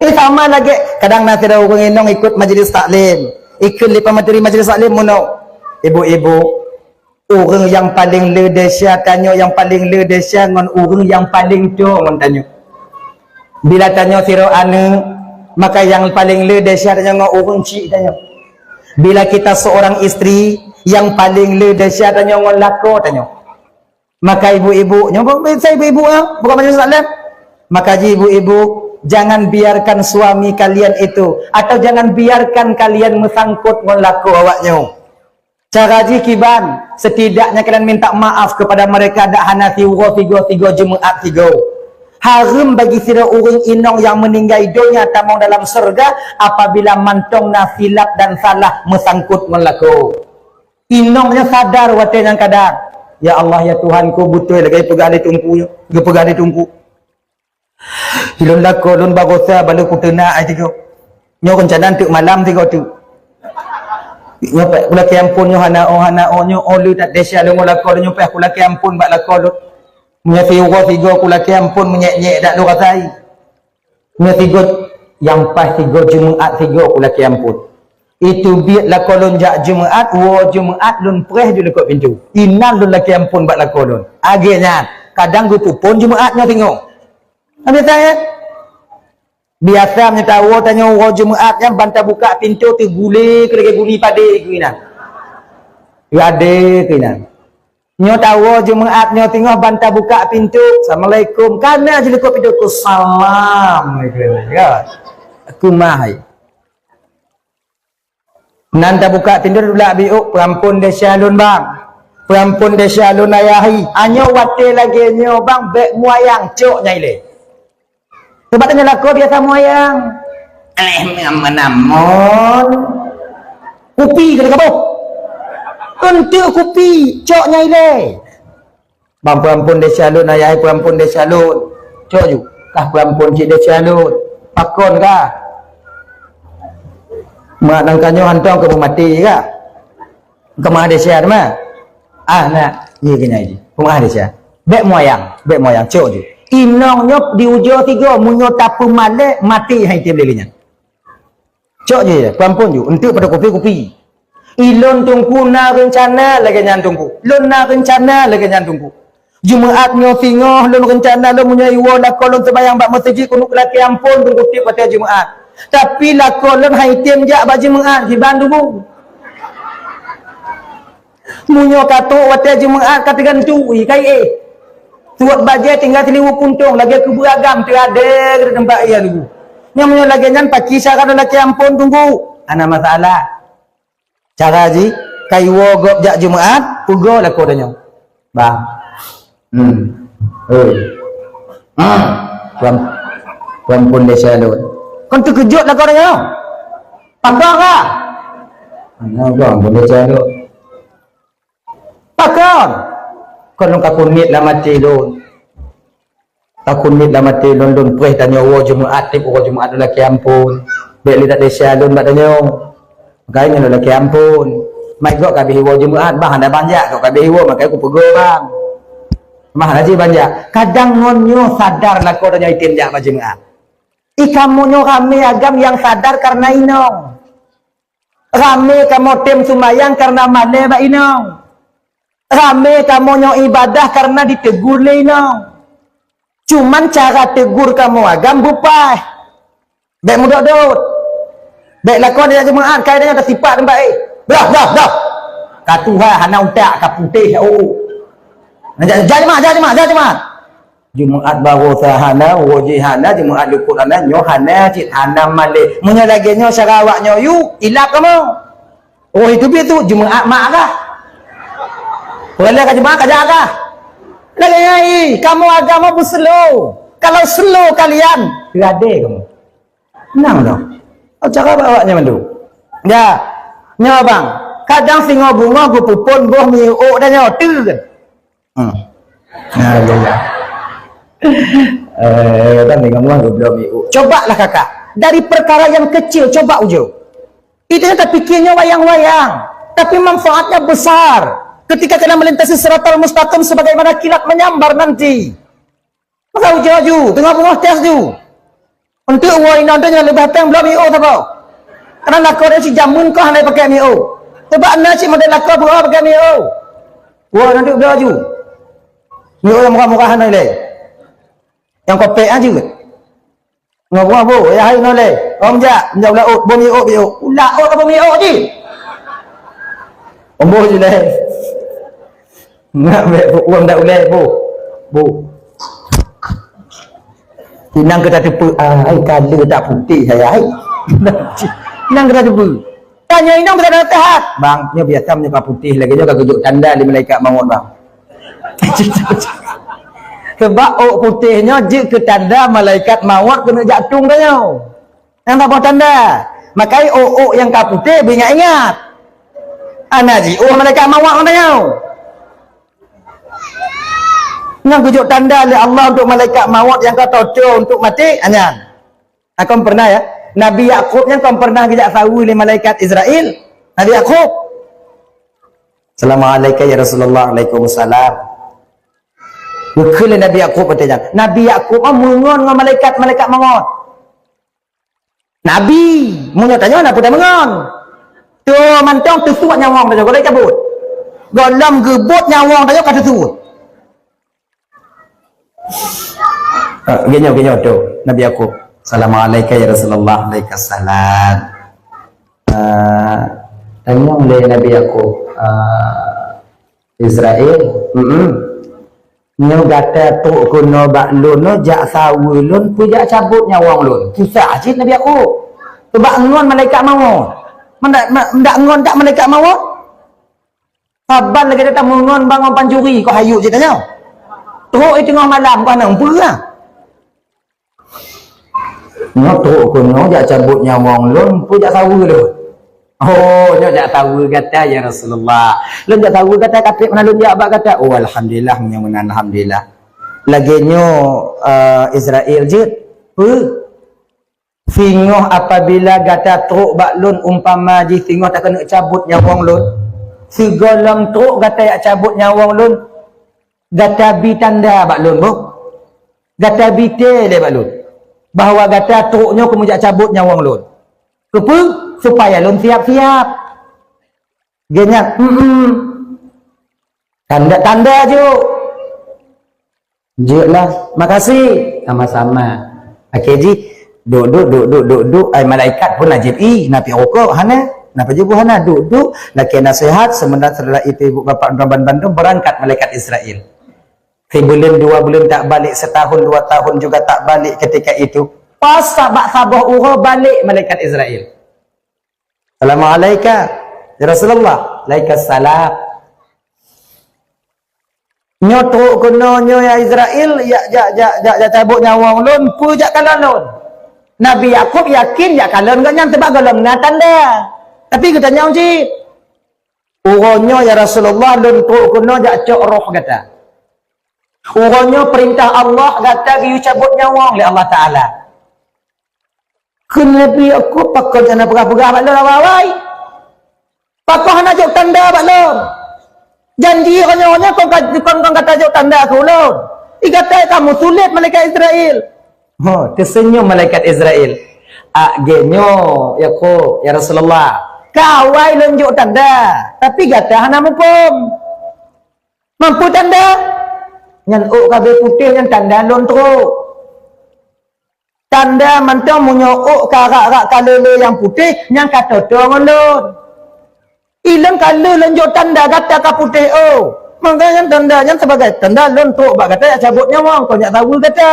Eh, sama lagèe, kadang na sidroe ureueng inong ikut majlis taklim. Ikut lé peumateri majlis taklim meunoe. Ibu-ibu, ureueng nyang paleng le desya tanyoe, nyang paleng le desya ngon ureueng nyang paleng toe ngon tanyoe. Bila tanyoe sidroe aneuk, maka nyang paleng le desya tanyoe ngon ureueng chik tanyoe. Bila kita seorang istri, nyang paleng le desya tanyoe ngon lakoe tanyoe. Maka ibu-ibu, nyoe bukan saya ibu-ibu, ya, bukan majlis taklim. Maka ji ibu-ibu, jangan biarkan suami kalian itu, atau jangan biarkan kalian meusangkut ngon lakoe awak nyoe. Cara jih kiban, setidaknya kalian minta maaf kepada mereka dak hana siuroe sigoe, sigoe Jumaat sigoe. Hareuem bagi sidroe ureueng inong nyang meuninggai donya tamong dalam syeuruga apabila mantong na silap dan salah meusangkut ngon lakoe. Inong nyan sadar watèe nyang kadang, "Ya Allah, ya Tuhanku, beutôi lagèe peugah lé Teungku nyoe, geupeugah lé Teungku. Lôn lakoe lôn barosa balo kuteuna ai tigo. Nyoe reuncana teuk malam tigo teuk. Nyoe payah kulakèe ampôn nyoe hana oh, hana oh, nyoe oh le that desya lôn ngon lakoe lôn nyoe payah kulakèe ampôn bak lakoe lôn. Meunyoe siuroe sigoe kulakèe ampôn meunyeuk-nyeuk dak lôn rasai." Nyoe sigoe nyang paih sigoe Jumaat sigoe kulakèe ampôn. Itu biet lakoe lôn jak Jumaat, woe Jumaat lôn preh ju likot pintoe. Inan lôn lakèe ampôn bak lakoe lôn. Lagèe nyan, kadang geupeuphon Jumaat nyoe singoh. Nah, biasa, ya? Biasa meunyoe tawoe tanyoe woe Jumaat nyan ban tabukak pintoe teugulé keu lagèe guni padé keu inan. Keu adé keu inan. Nyoe tawoe Jumaat nyoe teungoh ban tabukak pintoe, "Assalamualaikum." Kana jilikot pintoe, "Salam." Ya. Keumah hai. Nan tabukak pintoe, tulak biôk, "Peurampôn desya lôn, Bang. Peurampôn desya lôn, Ayah hai." Anyoe watèe lagèe nyoe, Bang, bèk muayang, cok nyang ilèe. Sabab tanyoe lakoe biasa muayang. Aléh meunamon. Kupi keu kaboh. Eunteuk kupi, cok nyang ilèe. "Bang, peurampôn desya lôn, Ayah hai, peurampôn desya lôn." Cok ju. "Kah peurampôn cit desya lôn." "Pakon kah?" "Mak nangka nyoe hantom keu meumaté kah?" "Keu meu'ah desya teuma." "Ah, na, ié keunoe jih. Keu meu'ah desya." Bèk muayang, bèk muayang, cok ju. Inong nyoe di ujoe tigo, meunyoe tapeumalèe, maté hai tem lé nyan. Cok ju, peurampôn ju, eunteuk pada kupi-kupi. "Ilôn Teungku na reuncana lagèe nyan Teungku. Lôn na reuncana lagèe nyan Teungku. Jumaat nyoe singoh lôn reuncana lôn meunyoe iwoe lakoe lôn seumayang bak meuseujid keuneuk lakèe ampôn Teungku tiep watèe Jumaat. Tapi lakoe lôn hai tem jak bak Jumaat, kiban Teungku." Meunyoe ka trôk watèe Jumaat ka teugantung, ui, kai éh. Suwot bajèe tinggai siliwuh puntông lagèe keu beuragam teuadèe keu teumpat ié Teungku. Nyan meunyoe lagèe nyan pakri cara lôn lakèe ampôn Teungku. Hana masalah. Cara jih, ka iwoe gob jak Jumaat, peugoe lakoe tanyoe. Bang. Hmm. Hei. Hmm. Peurampôn desya lôn. Kon teukeujot lakoe tanyoe. Pakon kah? Hana, peurampôn desya lôn. Pakon? Kon lôn ka keuneuk lam até lôn. Takheun miet lam até lôn, lôn preh tanyoe woe Jumaat, tiep uroe Jumaat lôn lakée amphon. Bék lé dat desya lôn bak tanyoe. Makajih nyoe lôn lakée amphon. Mai gob ka beuh woe Jumaat, bang hana bang jak, gob ka beuh woe, makajih kupeugoe bang. Mah hana jih bang jak. Kadang ngon nyoe sadar lakoe tanyoe item jak bak Jumaat. I kamoe nyoe ramé agam nyang sadar kareuna inong. Ramé kamoe tem sumbayang kareuna malée bak inong. Ramé kamoe nyoe ibadah kareuna ditegur lé inong. Cuman cara tegur kamoe agam beupaih. Bék mudot-dot. Bék lakoe jak Jumaat, kai tanyoe tasipak teumpat, eh. Dah, dah, dah. Ka tuha hana utak, ka putéh, oh. Nah, jak, jak Jumaat, jak Jumaat, jak Jumaat. Jumaat baroesa hana, uroe jih hana, Jumaat likot hana, nyoe hana cit, hana malée. Meunyoe lagée nyoe cara awak nyoe yue, ilab kamoe. Oh, itu biet tu, Jumaat mak kah? Peureulée ka Jumaat ka jak kah? Lagée nyan, ih, kamoe agama beuslow. Kalau slow kalian, radée kamoe. Nang dah. Oh, cara awak nyan mandum. Ya. Nyoe bang, kadang singoh beungoh geupeupon boh miôk dan nyoe teu kan. Hmm. Nah, ya, ya. Eh, kan dengan Allah goblok miôk. Cobalah kakak, dari perkara yang kecil coba ujoe. Itu yang terpikirnya wayang-wayang, tapi manfaatnya besar. Ketika kena melintasi siratal mustaqim sebagaimana kilat menyambar nanti. Maka ujoe ju, teungoh beungoh tes ju. Untuk woe inong tu nyang leubeh péng bloe miôk saboh. Karena lakoe dia si jameun kah hana pakai miôk. Sebab na cit model lakoe beurah pakai miôk. Woe inong tu bloe ju. Miôk nyang murah-murah hana ilée. Nyang kopek aja. Ngoh boh, ya hai noleh. Om jak, jak ulah ot, boh miôk, miôk. Ulah ot apa miôk ji? Om boh ji leh. Ngak bék uang dak ulée, boh. Boh. Inong keutateupeue, ah, ai, ka le that putéh hai, ai. Inong keutateupeue. Tanyoe inong keutateupeue that. Bang, nyoe biasa meunyoe ka putéh lagée nyoe ka geujok tanda lé malaikat mawöt, bang. Sebab ôk putéh nyoe jeuet keu tanda malaikat mawöt keuneuk jak tueng tanyoe. Nyang saboh tanda. Makajih ôk-ôk nyang ka putéh beu ingat-ingat. Hana jiôh malaikat mawöt ngon tanyoe. Nyan geujok tanda lé Allah untuk malaikat mawöt nyang ka teucue untuk maté, nyan. Kon pernah ya, Nabi Yakub nyan kon pernah geujak saweue lé malaikat Israel. Nabi Yakub. "Assalamualaikum ya Rasulullah." "Waalaikumsalam." Geukheun lé Nabi Yakub watée nyan. Nabi Yakub meungon ngon malaikat-malaikat mawöt. Nabi, meunyoe tanyoe na peue tameungon. Tu mantong teusuet nyawöng tanyoe, gohlom cabot. Gohlom geubot nyawöng tanyoe ka teusuet. Ah, geunyoe, geunyoe tu, Nabi Yakub. "Assalamualaikum ya Rasulullah." "Waalaikumsalam." Ah, tanyong lé Nabi Yakub, ah, Israel, "Mm-mm. Nyoe gata trok keunoe bak lôn nyoe jak saweue lôn, peue jak cabot nyawöng lôn?" Susah cit Nabi Yakub. Teubak ngon malaikat mawöt. Mendak, mendak ngon dak malaikat mawöt? Saban lagée that meungon bangon pancuri, kok hayeu cit tanyoe. Trok di teungoh malam, kok hana peue. Nyoe trok keunoe jak cabot nyawöng lôn, peue jak saweue lôn? Oh, nyoe jak saweue gata, ya Rasulullah. Lôn jak saweue gata, ka trép meunan lôn jak bak gata. Oh, alhamdulillah, meunyoe meunan, alhamdulillah. Lagée nyoe, eh, Israel jeuet. Peue? Singoh apabila gata trok bak lôn umpama jih singoh takeuneuk cabot nyawöng lôn, sigohlom trok gata jak cabot nyawöng lôn, gata bi tanda bak lôn, boh. Gata bi tée lé bak lôn bahwa gata trok nyoe keumeujak cabot nyawöng lôn. Keupeue? Supaya lôn siab-siab. Geuhnyan, "Mm-mm." Tanda-tanda ju. Jeuet lah. "Makasih." "Sama-sama." Akhé jih, duek-duek, duek-duek, duek-duek. Ai malaikat pun na jieb ie, na piôh rukok, hana. Na pajoh buet hana, duek-duek. Lakée naseuhat, seumeunan setelah itu ibu bapak droe ban bandum, beurangkat malaikat Israel. Sibuleuen dua buleuen tak balik, setahun dua tahun juga tak balik ketika itu. Pas bak saboh uroe balik malaikat Israel. "Assalamualaikum, ya Rasulullah." "Waalaikumsalam." "Nyoe trok keunoe nyoe ya Israel, jak, jak, jak, jak, jak cabot nyawöng lôn, peue jak kalon lôn?" Nabi Yakub yakin jak kalon gobnyan teubak gohlom na tanda. Tapi geutanyong cit, "Uroe nyoe ya Rasulullah, lôn trok keunoe jak cok roh gata." Uroe nyoe peurintah Allah gata geuyue cabot nyawöng lé Allah Taala. Kheun Nabi Yakub, "Pakon hana peugah-peugah bak lôn awai-awai? Pakon hana jok tanda bak lôn? Janji uroe nyoe, uroe nyoe kon ka, kon, kon gata jok tanda keu ulôn. Di gata ka meusulet malaikat Israel." Ho, teuseunyum malaikat Israel. "Agé nyoe, Yakub, ya Rasulullah. Ka awai lôn jok tanda, tapi gata hana muphom. Mampu tanda?" "Nyan ôk ka abéh putéh, nyan tanda lôn trok." Tanda mantong meunyoe ôk ka rak-rak ka lé-lé nyang putéh, nyang ka toe-toe ngon lôn. Ilôn ka lheueh lôn jok tanda gata ka putéh ôk. Maka nyan tanda nyan sebagai tanda lôn trok bak gata jak cabot nyawöng, kon jak saweue gata.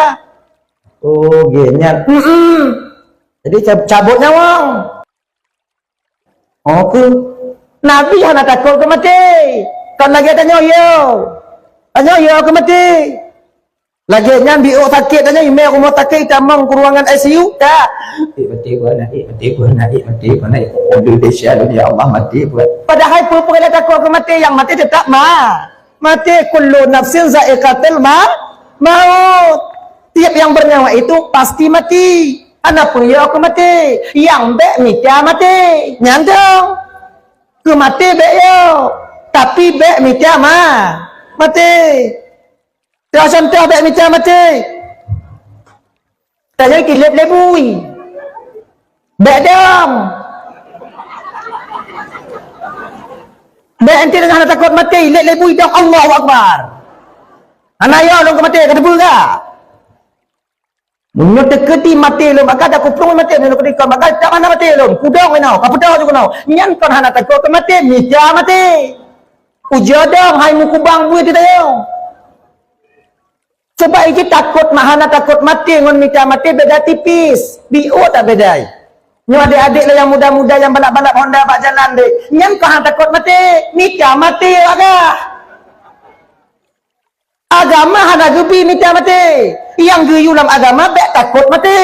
Oh, gét nyan. Mm-mm. Jadi cab-, cabot nyawöng. Oh, keu Nabi hana takot keu maté. Kon lagée tanyoe yo. Tanyoe yo keu maté. Lagée nyan biôk sakét tanyoe imé rumoh sakét tamong keu ruangan I C U. Tak. Eh, maté pun anak, eh, maté pun anak, eh, maté pun anak. Eh, aduh, dahsyat, ya Allah, maté pun. Padahai peue-peue takot keu maté, nyang maté teutap ma-, maté. Kullu nafsin za'iqatul ma-, maut. Tiap yang bernyawa itu pasti mati. Hana peue yo keu maté. Nyang bék mita maté. Nyan dong. Keu maté bék yo. Tapi bék mita ma-, maté. Teuh contoh bék mita maté. Tanyong kilét lé bui. Bék dong. Bék enti deungon hana takot maté, ilét lé bui dong, Allahu Akbar. Hana yo lôn keu maté, ka teupeue ka? Meunyoe teukeudi maté lôn, maka dak kuplueng maté, meunyoe teukeudi kon, maka dak hana maté lôn. Kudong inoe, ka peudoh ju keunoe. Nyan kon hana takot keu maté, mita maté. Ujoe dong hai meukubang buet di tayong. Sebab iji takot ma-, hana takot maté ngon mita maté beda tipis. Biôh tak bedai. Nyoe adék-adék lé nyang muda-muda nyang balap-balap Honda bak jalan deh. Nyan kon hana takot maté, mita maté agah. Agama hana geubi mita maté. Nyang geuyue lam agama bék takot maté.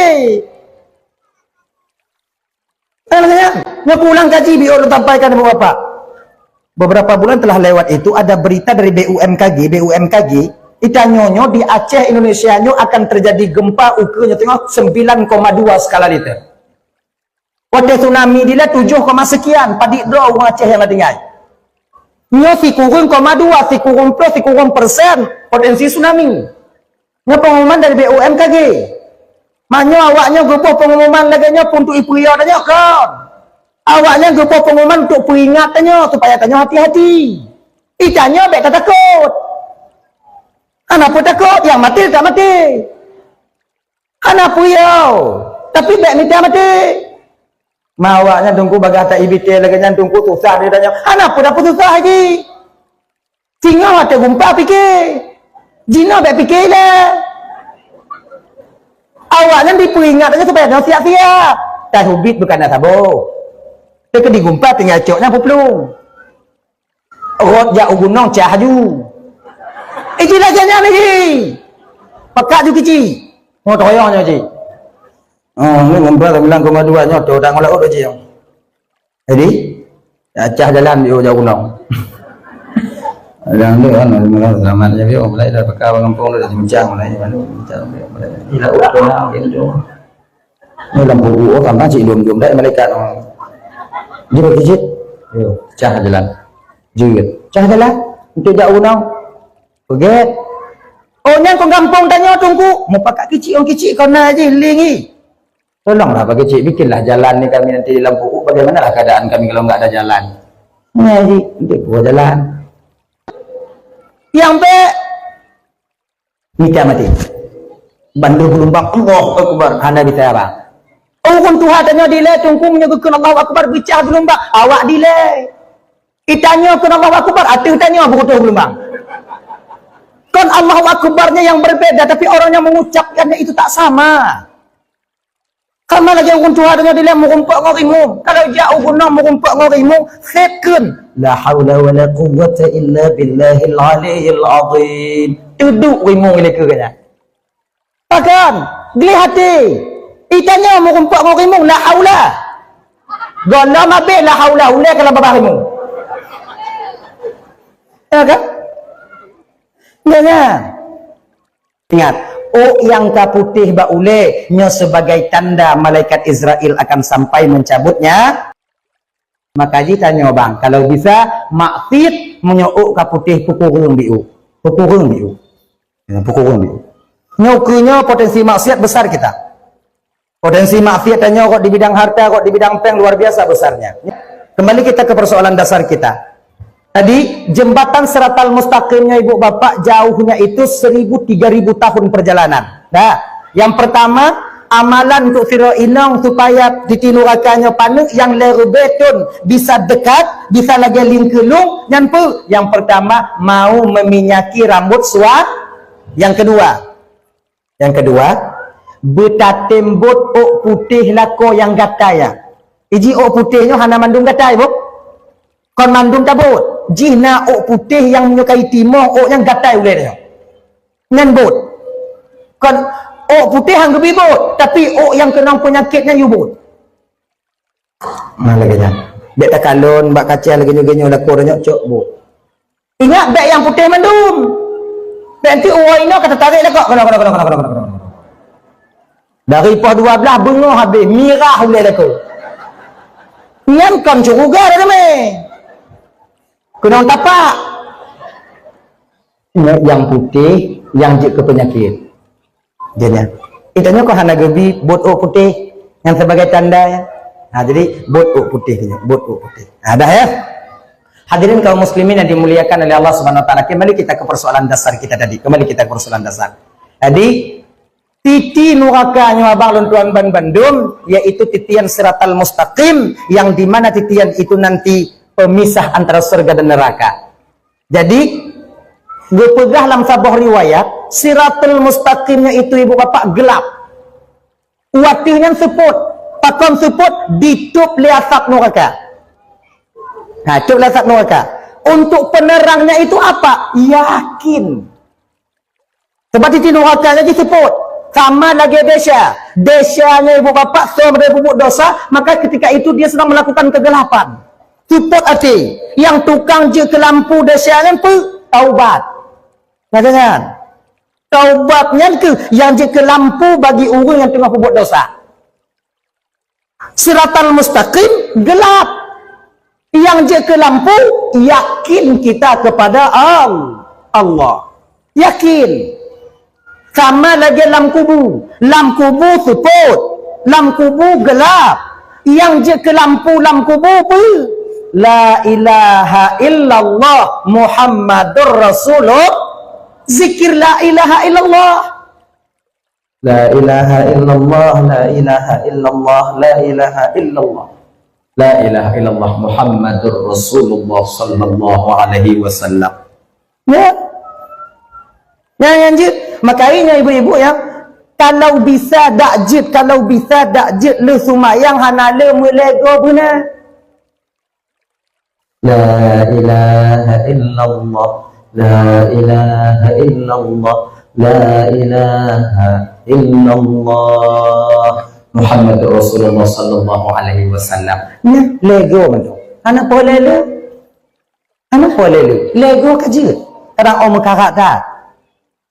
Eh, nyoe pulang kaji biôh lôn sampaikan ibu bapak. Beberapa bulan telah lewat itu ada berita dari B U M K G, B U M K G, itanyoe nyoe di Aceh Indonesia nyoe akan terjadi gempa ukeue nyoe teungoh sembilan koma dua skala Richter. Watée tsunami dilée tujoh koma sekian, padit droe ureuëng Aceh nyang tinggai. Nyoe sikureueng koma dua, sikureueng ploh, sikureueng persen potensi tsunami. Nyoe pengumuman dari B U M K G. Manyoe awaknyoe geuboh pengumuman lagée nyoe pun untuk ipeuyong tanyoe kon. Awaknyan geuboh pengumuman untuk peuingat tanyoe supaya tanyoe hati-hati. Itanyoe bék tatakot. Hana peue takot, nyang maté tak maté. Hana peue yo, tapi bék mita maté. Ma awaknyan teungku bagah ta ibité lagée nyan teungku susah di tanyoe. Hana peue dak susah lagi. Singoh watée gumpa pike. Jinoe bék pike ilée. Awaknyan dipeuingat aja supaya nyoe siap-siap. Teuh ubit bukan na saboh. Teuh keu digumpa tinggai cok nyan peuplueng. Rot jak u gunong cah aju. Iji lagée nyan iji. Pakat ju kici. Ngo toyong nyoe ji. Oh, ni gumpa sembilan koma dua nyoe tu dak ngolak urut ji. Jadi, ya, cah jalan di ujong gunong. Jalan tu kan, selamat je, yo. Mulai dah peka gampong dah bincang mulai, mulai bincang, mulai. Ila udah gitu. Ni lampu uo kan cik dom-dom dah malaikat. Dia bagi cik. Yo, cah jalan. Jeuet. Cah jalan. Untuk jak gunong. Peugét. Oh, nyan kon gampong tanyoe teungku. Mupakat kicik, orang kicik kau na je lingi. Tolonglah bagi cik, bikinlah jalan ni kami nanti di Lampu Uek. Bagaimanalah keadaan kami kalau nggak ada jalan? Nah, ji, nanti buat jalan. Yang baik, mita mati. Bandum geulumbang, Allahu Akbar, hana bisa apa. Oh, kon tuha tanyoe dilée, tungkung nyoe geukheun Allahu Akbar, beucah geulumbang, awak dilée. Itanyoe kon Allahu Akbar, ateueh tanyoe beukutoh geulumbang. Kon Allahu Akbarnya yang berbeda, tapi orang yang mengucapkannya itu tak sama. Sama lagée ureuëng tuha deungoe dilée meurumpok ngon rimueng. Kalau jak u gunong meurumpok ngon rimueng, sép kheun, "La haula wala quwwata illa billahil aliyyil azim." Teuduek rimueng ilée keu gata. Pakon? Gleh até. Itanyoe meurumpok ngon rimueng, la haula. Gohlom abéh la haula, ulée ka lam babah rimueng. Ya kan? Nyan, nyan. Ingat, ôk nyang ka putéh bak ulée nyoe sebagai tanda malaikat Israel akan sampai mencabutnya. Maka jih tanyoe bang, kalau bisa maksiet meunyoe ôk ka putéh, peukureueng di ôk. Peukureueng di ôk. Ya, peukureueng di ôk. Nyoe keu nyoe potensi maksiat besar kita. Potensi maksiat tanyoe kot di bidang harta, kot di bidang péng luar biasa besarnya. Kembali kita ke persoalan dasar kita. Tadi, jembatan Siratal Mustaqim nyoe, ibu bapak, jauhnya itu seribu, tiga ribu tahun perjalanan. Dah. Yang pertama, amalan untuk sidroe inong supaya titi nuraka nyoe paneuk, nyang lhèe ribèe thôn bisa dekat, bisa lagèe lingkeulong, nyan peue? Yang pertama, mau meminyaki rambut sua-, yang kedua, Nyang keudua, beutatem bot ôk putéh lakoe nyang gatai nyan. Iji ôk putéh nyoe hana mandum gatai, bot. Kon mandum tabot. Jih na ôk putéh nyang meunyoe ka itimoh, ôk nyang gatai ulèe nyoe. Nyan bot. Kon ôk putéh han geubi bot, tapi ôk nyang keunong peunyakét nyan yue bot. Nah, lagèe nyan. Bèk takalon bak kaca lagèe nyoe, lagèe nyoe, lakoe nyoe cok bot. Ingat, bèk nyang putéh mandum. Bèk nanti uroe inoe ka teutarek lakoe. Keunoe, keunoe, keunoe. Dari poh dua blaih beungoh habéh, mirah ulèe lakoe. Nyan kon syeuruga dah teumé. Keunong tapak. Ingat, nyang putéh, nyang jeuet keu peunyakét. Jadinya, eh, tanyoe kok hana geubi bot ôk putéh nyang sebagai tanda, ya? Ha, jadi, bot ôk putéh tanyoe, bot ôk putéh. Ha, dah, ya? Hadirin kaum muslimin yang dimuliakan oleh Allah Subhanahu wa taala, kembali kita ke persoalan dasar kita tadi. Kembali kita ke persoalan dasar. Jadi, titi nuraka nyoe abang lôn tuan ban bandum, yaitu titian Siratal Mustaqim, yang di mana titian itu nanti pemisah antara surga dan neraka. Jadi, geupeugah lam saboh riwayat, Siratul Mustaqim nyan itu, ibu bapak, gelap. Watèe nyan seupôt, pakon seupôt, ditôb lé asap nuraka. Ha, tôb lé asap nuraka. Untuk penerangnya itu apa? Yakin. Sebab titi nuraka nyan jiseupôt. Sama lagèe desya. Desya nyan, ibu bapak, soe meunyoe peubuet dosa, maka ketika itu dia sedang melakukan kegelapan. Seupôt até. Nyang tukang jeuet keu lampu desya nyan peue? Taubat. Nah, jangan. Taubat nyan keuh nyang jeuet keu lampu bagi ureueng nyang teungoh peubuet dosa. Siratal Mustaqim, gelap. Nyang jeuet keu lampu, yakin kita kepada Al-, Allah. Yakin. Sama lagèe lam kubu. Lam kubu seupôt. Lam kubu gelap. Nyang jeuet keu lampu lam kubu peue? La ilaha illallah Muhammadur Rasulullah. Zikir la ilaha illallah. La ilaha illallah, la ilaha illallah, la ilaha illallah. La ilaha illallah Muhammadur Rasulullah sallallahu alaihi wasallam. Ya. Nyan, nyan jeuet. Maka ingat ibu-ibu ya, kalau bisa dak jeuet, kalau bisa dak jeuet lheuh seumayang hana lé meulego beuna. La ilaha illallah, la ilaha illallah, la ilaha illallah. Muhammadur Rasulullah sallallahu alaihi wasallam. Nyan, lego mantong. Hana po lelo. Hana po lelo. Lego ka jeuet. Kadang oh meukarat that.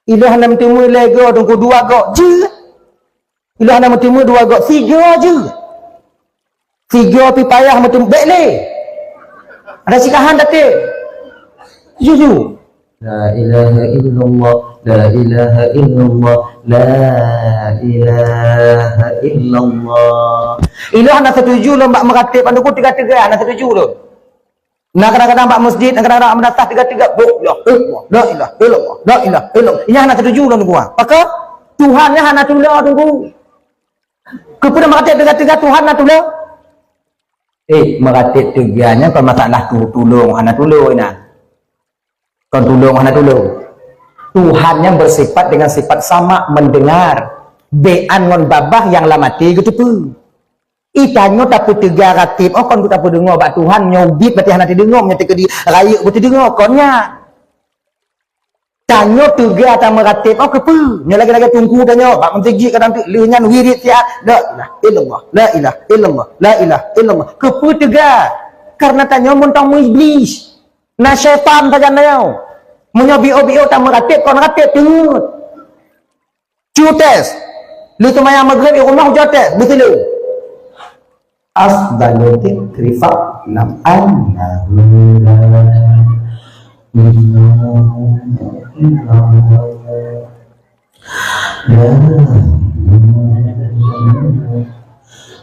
Ilèe hana meuteumé lego, teungku dua gok jeuet. Ilèe hana meuteumé dua gok, sigo jeuet. Sigo pih payah meuteumé, bèk lé. Ada sikahan daté. Jujur. La ilaha illallah, la ilaha illallah, la ilaha illallah. Ilèe hana setuju lôn bak meuratib, aneuk teuga-teuga hana setuju lôn. Na kadang-kadang bak masjid, na kadang-kadang bak meudatah teuga-teuga, "La ilaha illallah, la ilaha illallah, la ilaha illallah." Nyan hana setuju lôn gua. Pakon? Tuhan nyan hana tulo teungku. Keupeue meuratib teuga-teuga Tuhan na tulo? Eh, meuratib teuga nyan kon masalah tu tulông hana tulông inan. Kon tulông hana tulông. Tuhan nyan bersifat dengan sifat sama, mendengar. Bèk an ngon babah nyang lam até geuteupeue. Ih, tanyoe tapeuteuga ratib, oh, kon tapeudeungoe bak Tuhan, nyoe ubit berarti hana teudeungoe, nyoe teukeudi rayeuk beuteudeungoe, kon nyan. Tanyoe teuga tameuratib, oh, keupeue? Nyoe lagèe-lagèe teungku tanyoe, bak meuseujid kadang tu, lheueh nyan wirid siat, la ilaha illallah, la ilaha illallah, la ilaha illallah. Keupeue teuga? Karena tanyoe mantong meuiblis. Na syaitan sajan tanyoe. Meunyoe biôh-biôh tameuratib, kon ratib teungeut. Cu tes. Lheuh seumayang Maghrib di rumoh, ujoe tes, beusileue. Afdalu dzikri fa'lam annahu la ilaha illallah. La ilaha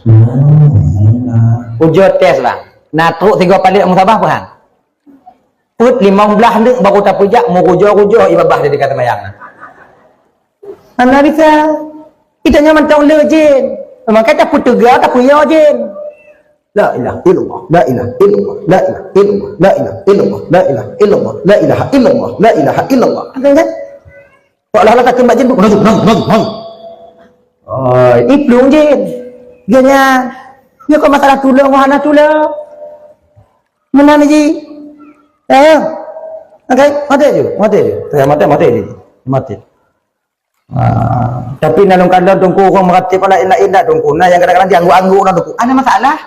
illallah. Ujoe tes lah. Na trok tiga palek musabah peue han? Peuet limong blaih neuk baru tapeujak meurujoe-rujoe ié babah di dikat seumayang. Hana bisa. Kita nyoe mantong le jén. Maka tapeuteuga, tapeuyô jén. La ilaha illallah, la ilaha illallah, la ilaha illallah, la ilaha illallah, la ilaha illallah, la ilaha illallah, la ilaha illallah. Ada kan? Seolah-olah takheun bak jén, "Naju, naju, naju, naju." Oh, iplueng jén. Dia nyan. Nyoe kok masalah tulông, hana tulông. Meunan ji. Eh. Okey, maté je, maté je. Saya maté, maté je. Maté. Ah, tapi na lôn kalon Teungku ureueng meuratéb laén-laén dah Teungku. Na nyang kadang-kadang jiangguk-angguk na Teungku. Ada masalah?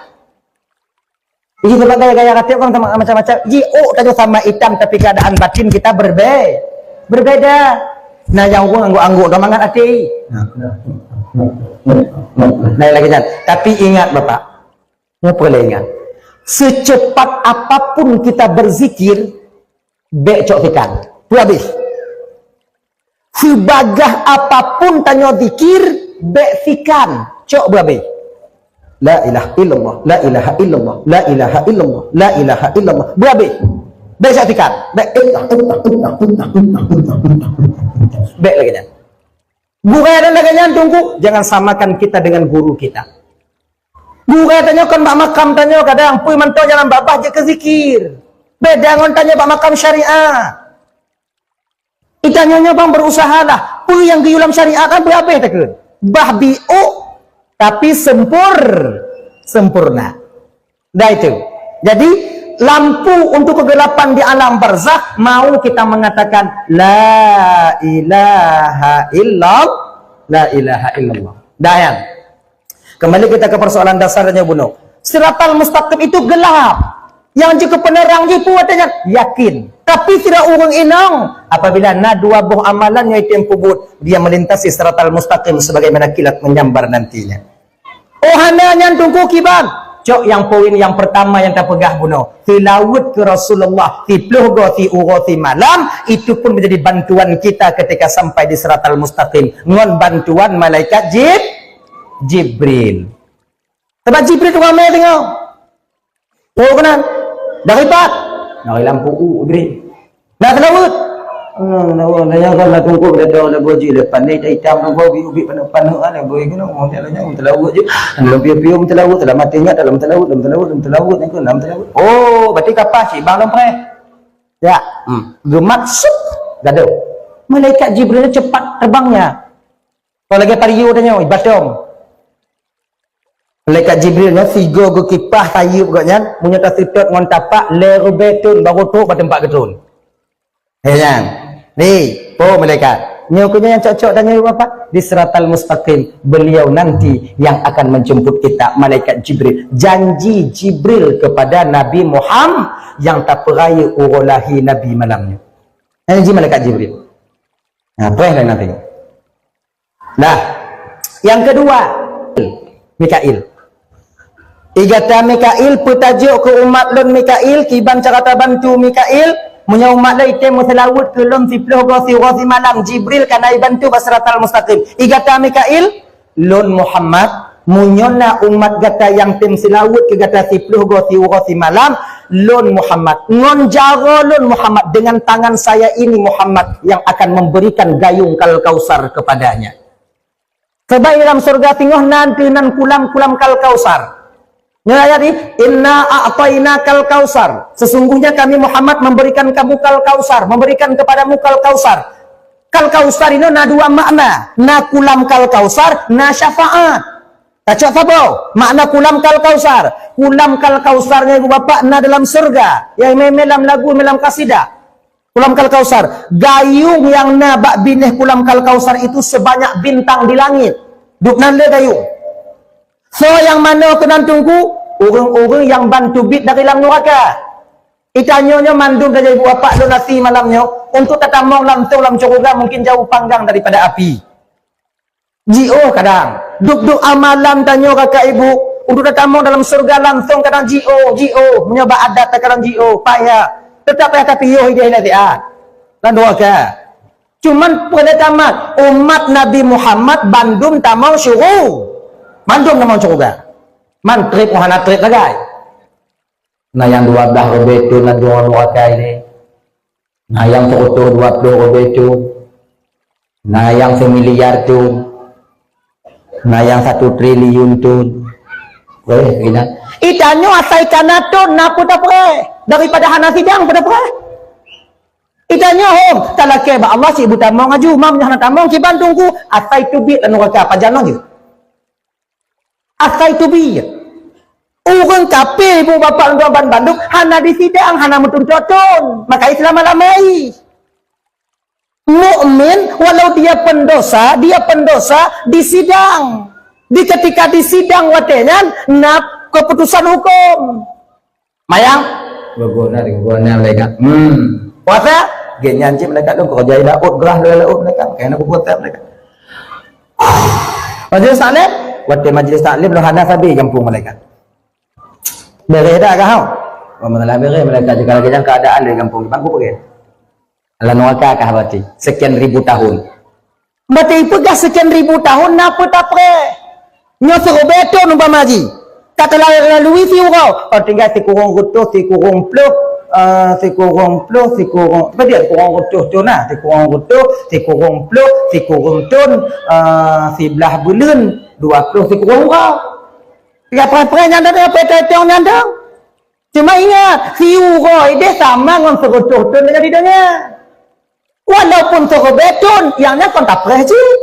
Jadi sebab gaya-gaya ratéb kan sama, macam-macam. Ji ôk tanyoe sama itam tapi keadaan batin kita berbe-, berbeda. Na nyang ureueng angguk-angguk dah mangat até. Lain lagi kan. Tapi ingat Bapak, Nyoe peureulée ingat, secepat apapun kita berzikir, bék cok sikan. Peue habéh. Seubagah apapun tanyoe zikir, bék sikan, cok beuhabéh. La ilaha illallah, la ilaha illallah, la ilaha illallah, la ilaha illallah. Beuhabéh. Bék cok sikan. Bék, bék lagée nyan. Gurée dan lagée nyan, Teungku, jangan samakan kita dengan guru kita. Gurée tanyoe kon bak makam tanyoe kadang peue mantong jalan babah jeuet keu zikir. Beda ngon tanyoe bak makam syariat. Itanyoe nyoe bang berusahalah. Peue nyang geuyue lam syariat kan beuhabéh takheun. Bah biôk tapi sempur-, sempurna. Dah itu. Jadi, lampu untuk kegelapan di alam barzakh mau kita mengatakan, "La ilaha illallah, la ilaha illallah." Dah, ya. Kembali kita ke persoalan dasar dan bunoe. Siratal mustaqim itu gelap. Yang jeuet keu penerang jih peue watée nyan? Yakin. Tapi sidroe ureueng inong, apabila na dua boh amalan nyang item peubuet, dia melintasi siratal mustaqim sebagaimana kilat menyambar nantinya. Oh hana nyan Teungku kiban. Cok nyang poin nyang pertama nyang tapeugah bunoe. Seulaweuet keu Rasulullah, siploh goe siuroe simalam, itu pun menjadi bantuan kita ketika sampai di siratal mustaqim. Ngon bantuan malaikat Jib-, Jibril. Sabab Jibril tukang mé teungoh. Oh keunan. Dari pat. Dari lampu u Jibril. Nah, seulaweuet. Hmm, na, na, nyang ka na tungkôk, na, na, na, boji, lepas ni, dah itam, na, bau, biu, biu, paneuk, paneuk, ah, na, bau, keunoe, ngomong, jalan, nyang, meuteulaweuet je. Dalam piôh-piôh meuteulaweuet, dalam até nyan, dalam meuteulaweuet, dalam meuteulaweuet, dalam meuteulaweuet, nyan keuh, na, meuteulaweuet. Oh, berarti kapah cit, bang, lôn preh. Ya. Hmm. Geumat, sup, gadoh. Malaikat Jibril ni cepat terbangnya. Kalau lagi pario tanya, batong. Malaikat Jibril nyoe sigoe geukipah sayeuep gobnyan, meunyoe taseutôt ngon tapak lhèe ribèe thôn baru trôk bak teumpat geutrôn. He nyan. Ni, po malaikat. Nyoe keuh nyoe nyang cocok tanyoe Bapak. Di Siratal Mustaqim, beliau nanti yang akan menjemput kita, malaikat Jibril. Janji Jibril kepada Nabi Muhammad yang tapeurayeuk uroe lahé Nabi malam nyoe. Janji malaikat Jibril. Nah, preh laén nanti. Nah, yang kedua, Mikail. I gata Mikail, peutajok keu umat lôn Mikail, kiban cara tabantu Mikail, meunyoe umat lôn item meuseulaweuet keu lôn siploh goe siuroe simalam, Jibril ka na ibantu bak Siratal Mustaqim. I gata Mikail, lôn Muhammad, meunyoe na umat gata nyang tem seulaweuet keu gata siploh goe siuroe simalam, lôn Muhammad, ngon jaroe lôn Muhammad, dengan tangan saya ini Muhammad yang akan memberikan gayung Kal Kausar kepadanya. Sabab dalam syeuruga singoh na teuh nan kulam-kulam Kal Kausar. Nyoe ayat ni, "Inna a'tainakal kausar." Sesungguhnya kami Muhammad memberikan kamu Kal Kausar, memberikan kepadamu Kal Kausar. Kal Kausar inoe na dua makna, na kulam Kal Kausar, na syafaat. Tacok saboh, makna kulam Kal Kausar. Kulam Kal Kausar nyan ibu bapak na dalam syeuruga, nyang mé-mé lam lagu, mé lam kasidah. Kulam Kal Kausar, gayung nyang na bak binéh kulam Kal Kausar itu sebanyak bintang di langit. Dub nan lé gayung. Soe nyang manoe keunan Teungku? Ureueng-ureueng nyang ban teubiet dari lam nuraka. Itanyoe nyoe mandum tajak ibu bapak lôn nasi malam nyoe, untuk tatamong langsong lam syeuruga mungkin jauh panggang daripada api. Jiôh kadang. Duek-duek amalan tanyoe kakak ibu, untuk tatamong dalam syurga langsung kadang jiôh, jiôh. Meunyoe bak adat kadang jiôh, payah. Teutap payah tapiôh idéh lé siat. Lam doraka. Cuman peureulee tamat, umat Nabi Muhammad bandum tamong syuru-, bandum tamong syurga. Man treb hana treb sagai. Na nyang dua blaih ribée thon lam doraka ini. Na nyang sireutoh dua ploh ribée thon. Na nyang similiar thon. Na nyang satu triliun thon. Weh, inan. Itanyoe asai kana thon na peue tapreh. Daripada hana sidang peue tapreh. Itanyoe hom, talakée bak Allah cit beutamong aju, mam nyoe hana tamong kiban teungku, asai teubiet lam nuraka pajan laju. Asai teubiet. Ureuëng kafé ibu bapak lôn tuan ban bandum hana disidang, hana meutuntot thon. Maka Islam malam hai. Mukmin walau dia pendosa, dia pendosa disidang. Di ketika disidang watée nyan na keputusan hukum. Mayang? Guguna, guguna malaikat. Hmm. Puasa? Gen nyan cit malaikat lôn, keu jai laôt, grah lôn laôt malaikat. Kena kupuasa malaikat. Majlis taklim? Watée majlis taklim lôn hana sabe gampông malaikat. Beres dah kah? Oh, masalah beres malaikat juga lagi jangan keadaan di gampông bangku pergi. Alam neraka kah berarti? Sekian ribu tahun. Berarti peugah sekian ribu tahun na peue tapreh? Nyoe siribèe thon umpama jih. Ka teulalui siuroe, oh, tinggai sikureueng reutôh, sikureueng ploh, eh, sikureueng ploh, sikureueng, apa dia, sikureueng reutôh thon na, sikureueng reutôh, sikureueng ploh, sikureueng thon, eh, siblaih buleuen, dua ploh sikureueng uroe. Tinggai preh-preh nyan dah, preh-preh nyan dah. Cuma ingat, siuroe ideh sama ngon sireutoh thon nyang di donya. Walaupun siribèe thon, nyang nyan kon tapreh cit.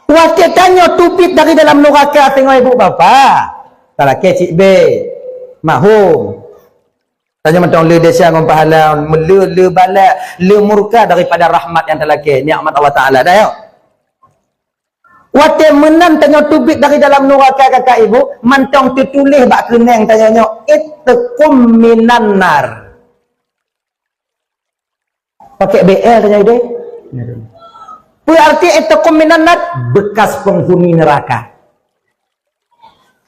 Watèe tanyoe teubiet dari dalam nuraka singoh ibu bapa, talakèe cit bèe, mahom. Tanyoe mantong le desya ngon pahala, le, le balak, le murka daripada rahmat nyang talakèe, nikmat Allah Taala. Dah, ya? Watèe meunan tanyoe teubiet dari dalam nuraka kakak ibu, mantong teutuléh bak keuneng tanyoe nyoe, "Itqum minan nar." Pakai B L tanyoe deh. Berarti itqum minan nar, bekas penghuni neraka.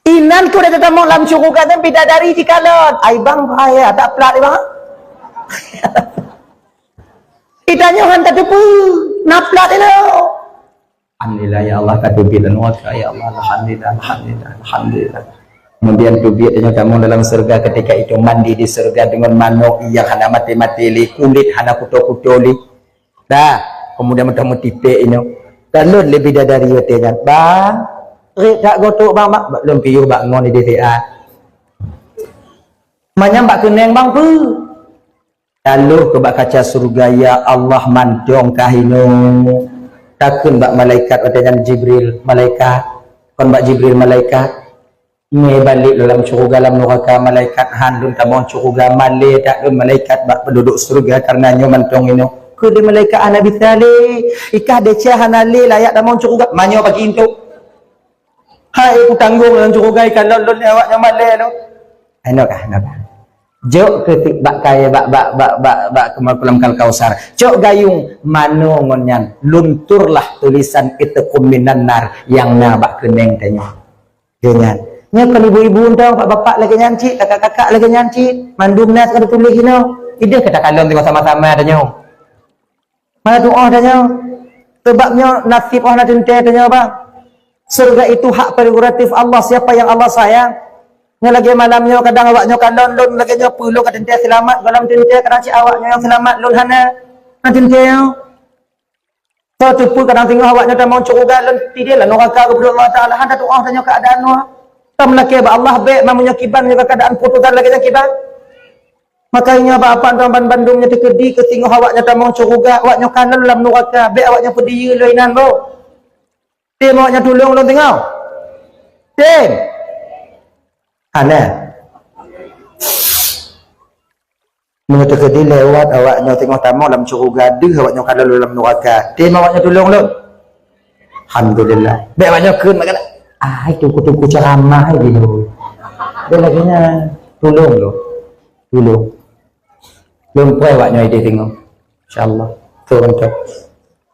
Inan keu udah teutamoe lam syuruga nyan bidadari jikalon. Ai bang, bahaya, tak plat, bang. Itanyoe han tateupeue, na plat ilok. Alhamdulillah, ya Allah, ka teubiet lam nuraka, ya Allah, alhamdulillah, alhamdulillah, alhamdulillah. Kemudian teubiet tanyoe tamong dalam syurga, ketika itu mandi di syurga dengan manok yang hana mati-mati lé, kulit hana kuto-kuto lé. Dah, kemudian mantong meutipék inoe. Kalon lé bidadari watèe nyan, "Bang, rét that gotok, Bang, Bang." "Lôn piôh bak ngon di D T A." "Manyam bak keuneng, Bang, peue?" Taloh keu bak kaca syeuruga, "Ya Allah, mantong kah inoe." Takheun bak malaikat watèe nyan, "Jibril, malaikat." Kon bak Jibril, "Malaikat, mé balek lôn lam syeuruga, lam nuraka." "Malaikat, han lôn tamong syeuruga, malèe that lôn malaikat bak peunduduek syeuruga, kareuna nyoe mantong inoe." Kheun lé malaikat, "Hana bisa lé, i kah desya hana lé layak tamong syeuruga, meunyoe bagi entok." Hai, kutanggong lam syeuruga, ikalon lôn lé awak nyoe malèe lôn. Inoe kah, inoe kah. Jok keu si-, bak kayèe, bak, bak, bak, bak, bak keumah kulam Kal Kausar. Cok gayung, manoe ngon nyan, lunturlah tulisan itqum minan nar nyang na bak keuneng tanyoe. Lagèe nyan. Nyoe kon ibu-ibu mantong, bapak-bapak lagèe nyan cit, kakak-kakak lagèe nyan cit. Mandum na ka teutuléh inoe. Ideh ka takalon teungoh sama-sama tanyoe. Mana tu'oh tanyoe? Sebab nyoe nasib oh na teuntèe tanyoe, bang. Syurga itu hak prerogatif Allah, siapa yang Allah sayang. Nyoe lagèe malam nyoe, kadang awak nyoe kalon lôn lagèe nyoe, peue lôn ka teuntèe seulamat, goh lom teuntèe, kadang cit awak nyoe nyang seulamat, lôn hana. Na teuntèe nyoe. Soe teupeue kadang singoh awak nyoe tamong syeuruga, lôn tidéh lam nuraka geupeudong Allah Taala, hana tatu'oh tanyoe keuadaan nyoe. Tam lakèe bak Allah, bèk meunyoe kiban nyoe keuadaan putusan lagèe nyan kiban. Maka nyoe bak apa tuan ban bandum nyoe teukeudi keu singoh awak nyoe tamong syeuruga, awak nyoe ka lom lam nuraka, bèk awak nyoe peudiyeu lom inan boh. Tem awak nyoe tulông lôn singoh. Tem. Hana. Meunyoe teukeudi lewat awak nyoe singoh tamong lam syeuruga, deuh awak nyoe ka lom lam nuraka. Tem awak nyoe tulông lôn. Alhamdulillah. Bèk awak nyoe kheun makanan. Ah, itu kutu-kutu ceramah itu. Bèk lagèe nyan. Tulông lôn. Tulông. Lôn preh awak nyoe idéh singoh. Insya Allah. Turun tu.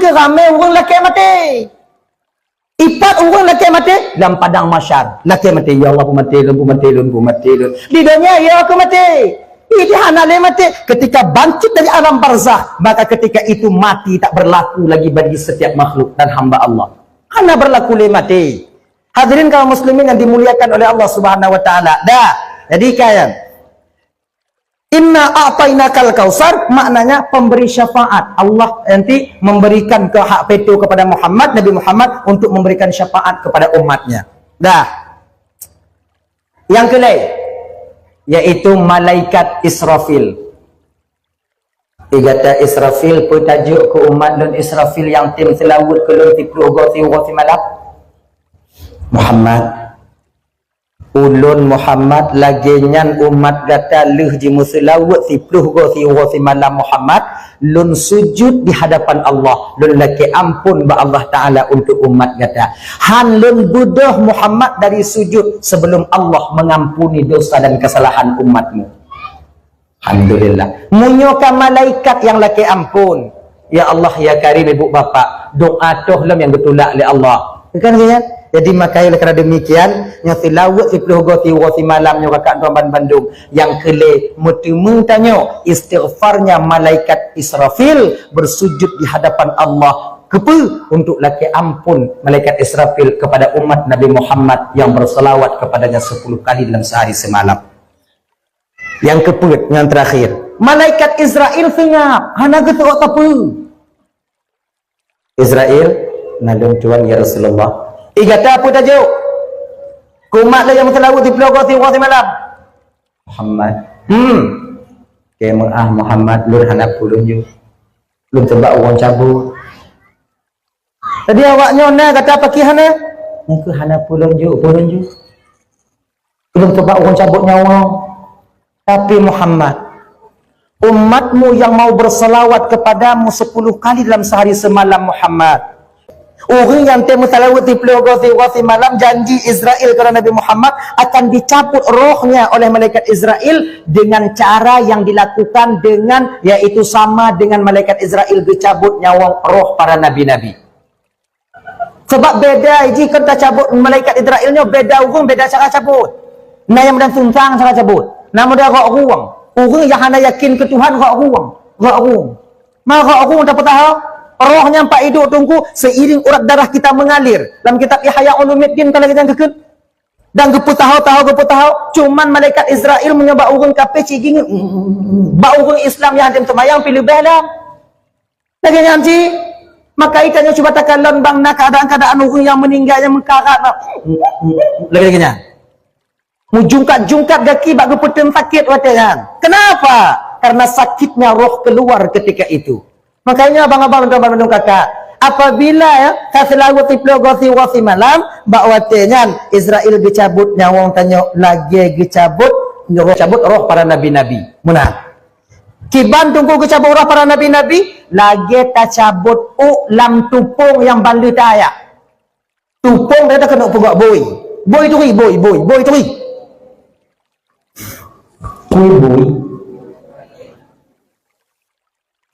keuh ramé ureuëng lakée maté. Ipat ureuëng lakée maté lam padang mahsyar. Lakée maté, "Ya Allah, peumaté lôn, peumaté lôn, peumaté lôn." Di donya, "Ya, aku maté." Ini hana lé maté. Ketika bangkit dari alam barzakh, maka ketika itu mati tak berlaku lagi bagi setiap makhluk dan hamba Allah. Hana berlaku lé maté. Hadirin kaum muslimin yang dimuliakan oleh Allah Subhanahu wa taala. Dah. Jadi kan, "Inna a'tainakal kautsar" maknanya pemberi syafaat. Allah nanti memberikan ke hak veto kepada Muhammad, Nabi Muhammad, untuk memberikan syafaat kepada umatnya. Dah. Yang kelai, yaitu malaikat Israfil. Di gata Israfil, peue tajok keu umat lôn Israfil nyang tem seulaweuet keu lôn siploh goe siuroe simalam? Muhammad, ulôn Muhammad lagée nyan umat gata lheueh jimeuseulaweuet siploh goe siuroe simalam Muhammad, lôn sujud di hadapan Allah, lôn lakée amphon bak Allah Taala untuk umat gata. Han lôn beudôh Muhammad dari sujud sebelum Allah mengampuni dosa dan kesalahan umatmu. Alhamdulillah. Meunyoe ka malaikat nyang lakée amphon, "Ya Allah, ya Karim, ibu bapak, doa toh lom nyang geutulak lé Allah." Kan, kan? Jadi, maka oleh karena demikian, nyoe seulaweuet siploh goe siuroe simalam nyoe kakak tuan ban bandum. Nyang keulhèe, meuteumé tanyoe istighfarnya malaikat Israfil bersujud di hadapan Allah. Keupeue? Untuk lakée amphon malaikat Israfil kepada umat Nabi Muhammad yang berselawat kepadanya sepuluh kali dalam sehari semalam. Nyang keupeuet, nyang terakhir, malaikat Israel seungab, hana geuteuôt sapeue. Israel, "Na lôn tuan, ya Rasulullah." "Ih, gata peue tajok?" "Keu umat lôn nyang meuseulaweuet siploh goe siuroe simalam." "Muhammad." "Hmm." "Keu meu'ah Muhammad, lôn hana peue lôn jok. Lôn teuba ureuëng cabot." Jadi awak nyoe na gata pakri hana? Nyan keuh hana peue lôn jok, peue lôn jok. Ulôn teuba ureuëng cabot nyawa. Tapi Muhammad, umatmu yang mau berselawat kepadamu sepuluh kali dalam sehari semalam Muhammad. Ureuëng nyang tem meuseulaweuet siploh goe siuroe simalam, janji Israel kepada Nabi Muhammad akan dicabut rohnya oleh malaikat Israel dengan cara yang dilakukan dengan, yaitu sama dengan malaikat Israel geucabut nyawa roh para nabi-nabi. Sabab beda jih kon tacabot malaikat Israel nyoe, beda ureuëng, beda cara cabot. Na nyang meudan sunsang cara cabot. Na meudan rok rueng. Ureuëng nyang hana yakin keu Tuhan, rok rueng. Rok rueng. Ma rok rueng tapeutaha, roh nyang pat iduek teungku, seiring urat darah kita mengalir. Lam kitab Ihya Ulumuddin ka lagée nyan geukheun. Dan geupeutaha-taha, geupeutaha, cuman malaikat Israel meunyoe bak ureuëng kafé cit jih, bak ureuëng Islam nyang hana seumayang pih leubeh lam. Lagée nyan cit, maka geutanyoe cuba takalon bang na keuadaan-keuadaan ureuëng nyang meuninggai nyang meukarat, bang. Lagée nyan. Meujungkat-jungkat gaki bak geupeuteun sakét watée nyan. Kenapa? Karena sakitnya roh keluar ketika itu. Makanya abang-abang dan bandum kakak, apabila ya, ka seulaweuet siploh goe siuroe simalam, bak watée nyan Israel geucabot nyawa tanyoe lagée geucabot, geucabot roh para nabi-nabi. Meunan. Kiban teungku geucabot roh para nabi-nabi, lagée tacabot ôk lam tupông nyang ban lheueh taayak. Tupông teuh keuneuk peugah bui. Bui turi, bui, bui, bui turi. Bui, bui.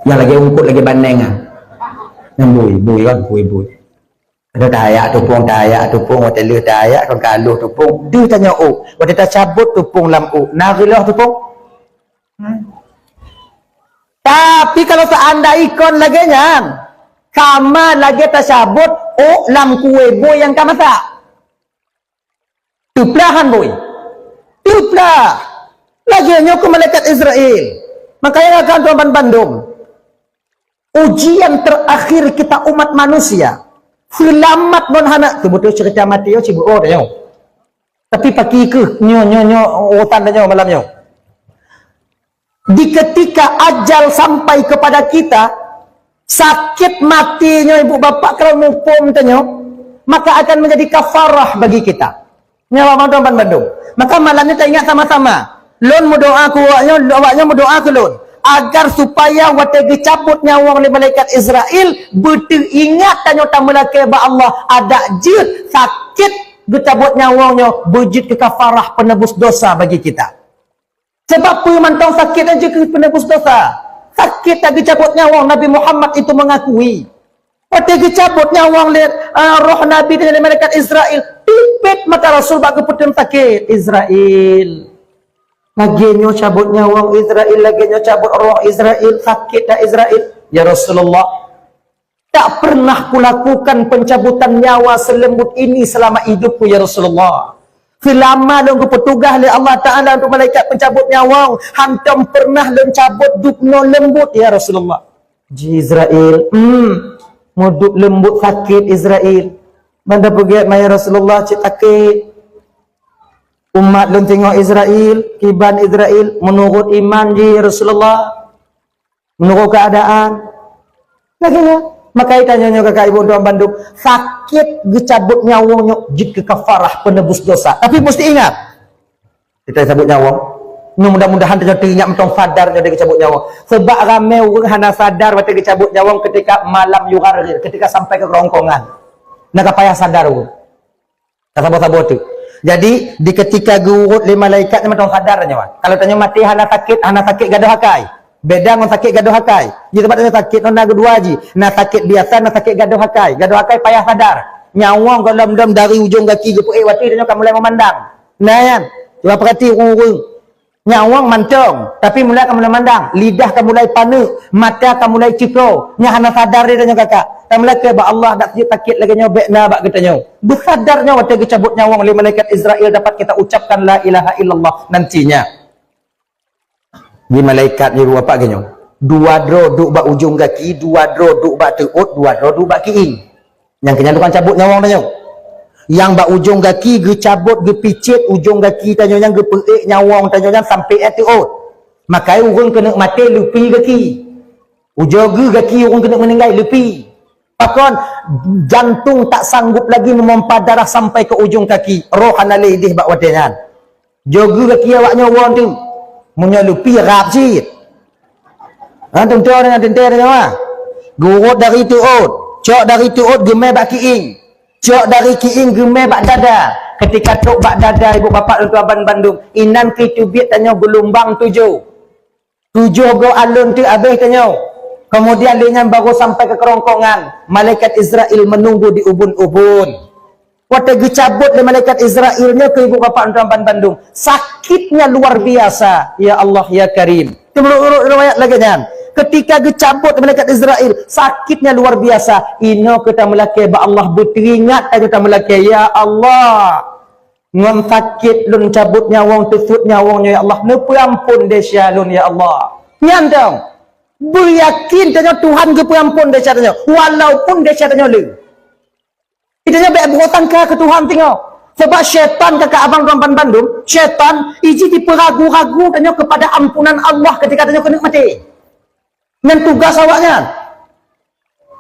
Nyang lagée ungkot lagée baneng ah. Nyang bui, bui kan, bui, bui. Ada taayak tupông, taayak tupông, watée lheueh taayak kon ka lheueh tupông, deuh tanyoe ôk. Watée tacabot tupông lam ôk, na reuloh tupông? Tapi kalau seandai kon lagée nyan, sama lagée tacabot ôk lam kué bui nyang ka masak. Teuplah han bui. Teuplah. Lagée nyoe keu malaikat Israel. Makanya kan tuan ban bandum. Ujian terakhir kita umat manusia. Seulamat ngon hana, teubeutôi cerita mati yo cibuk oh tanyoe. Tapi paki keuh nyoe, nyoe, nyoe urutan tanyoe malam nyoe. Di ketika ajal sampai kepada kita, sakét maté nyoe ibu bapak kalau muphom tanyoe, maka akan menjadi kafarah bagi kita. Nyoe awak bandum ban bandum. Maka malam nyoe taingat sama-sama. Lôn meudoa keu awak nyoe, awak nyoe meudoa keu lôn. Agar supaya watée geucabot nyawa lé malaikat Israel, beuteuingat tanyoe tameulakée bak Allah, adak jeuet sakét geucabot nyawa nyoe beujeuet keu kafarah penebus dosa bagi kita. Sebab peue mantong sakét nyan jeuet keu penebus dosa. Sakét that geucabot nyawa Nabi Muhammad itu mengakui. Watée geucabot nyawa lé, eh, roh Nabi dan malaikat Israel, tipet mata Rasul bak geupeuteun sakét. Israel. Lagèe nyoe cabot nyawöng Israel, lagèe nyoe cabot roh Israel, sakét that Israel. Ya Rasulullah, tak pernah kulakukan pencabutan nyawa selembut ini selama hidupku, ya Rasulullah. Seulama lôn geupeutugaih lé Allah Ta'ala untuk malaikat pencabut nyawöng, hantom pernah lôn cabot dubnoe lembut, ya Rasulullah. Ji Israel, hmm, meudup lembut sakét Israel. Banda peugét, "Ma ya Rasulullah, cit sakét." Umat lôn teungoh Israel, kiban Israel, meunurot iman jih, ya Rasulullah. Meunurot keuadaan. Lagèe nyan. Maka tanyoe nyoe kakak ibu tuan bandum, sakét geucabot nyawöng nyoe jeuet keu kafarah peunebus dosa. Tapi musti ingat, kita cabot nyawöng. Nyoe mudah-mudahan tanyoe teuingat mantong sadar nyoe geucabot nyawöng. Sebab ramé ureueng hana sadar watèe geucabot nyawöng ketika malam yugharghir, ketika sampai keu kerongkongan. Na ka payah sadar ureueng. Ka saboh-saboh teuk. Jadi, di ketika geuurot lé malaikat nyan mantong sadar nyoe. Kalau tanyoe maté hana sakét, hana sakét gadôh akai. Beda ngon sakét gadôh akai. Ji, sabab tanyoe sakét nyoe na keudua ji. Na sakét biasa, na sakét gadôh akai. Gadôh akai payah sadar. Nyawöng gohlom-lom dari ujong gaki geupeuék watèe tanyoe ka mulai meumandang. Nah, nyan. Cuba perhati ureueng. Nyawöng mantong, tapi mulai ka mulai mandang, lidah ka mulai paneuk, mata ka mulai ceuko. Nyan hana sadar lé tanyoe kakak. Ka mulai keu bak Allah, dak jeuet sakét lagèe nyoe bèk na bak geutanyoe. Beusadar nyoe watèe geucabot nyawöng lé malaikat Israel dapat kita ucapkan la ilaha illallah nantinya. Di malaikat nyuruh apa geutanyoe? Dua droe duek bak ujong gaki, dua droe duek bak teuôt, dua droe duek bak kiéng. Nyang keu nyan tukang cabot nyawöng tanyoe. Nyang bak ujong gaki geucabot, geupicét ujong gaki tanyoe nyan, geupeuék nyawöng tanyoe nyan sampoe teuôt. Makai ureueng keuneuk maté leupie gaki. Ujoe geu gaki ureueng keuneuk meuninggai leupie. Pakon, jantong tak sanggup lagi meumompa darah sampai keu ujong kaki. Roh hana lé idéh bak watèe nyan. Joe geu gaki awak nyoe woe teuk. Meunyoe leupie rab cit. Ha, teuntèe deungon teuntèe deungon, ha. Geuurot dari teuôt, cok dari teuôt geumè bak kiéng. Cok dari kiéng geumè bak dada. Ketika trok bak dada, ibu bapak lôn tuan ban bandum, inan keuh teubiet tanyoe geulumbang tujoh. Tujoh goe alon teuk abéh tanyoe. Kemudian lé nyan baru sampai keu kerongkongan. Malaikat Israel menunggu di ubun-ubun. Watèe geucabot lé malaikat Israel nyoe keu ibu bapak lôn tuan ban bandum, sakitnya luar biasa. Ya Allah, ya Karim. Teumeurot-rot riwayat lagèe nyan. Ketika geucabot malaikat Israel, sakitnya luar biasa. Inoe keu tameulakèe bak Allah, beuteuingat ka keu tameulakèe, "Ya Allah, ngon sakét lôn cabot nyawöng, teusut nyawöng nyoe, ya Allah, neupeuampon desya lôn, ya Allah." Nyan dong. Beuyakin tanyoe Tuhan geupeuampon desya tanyoe, walaupun desya tanyoe le. Kita nyoe bèk beuhutang keu Tuhan teungoh. Sebab syaitan kakak abang tuan ban bandum, syaitan iji jipeuragu-ragu tanyoe keupada ampunan Allah ketika tanyoe keuneuk maté. Nyan tugas awaknyan.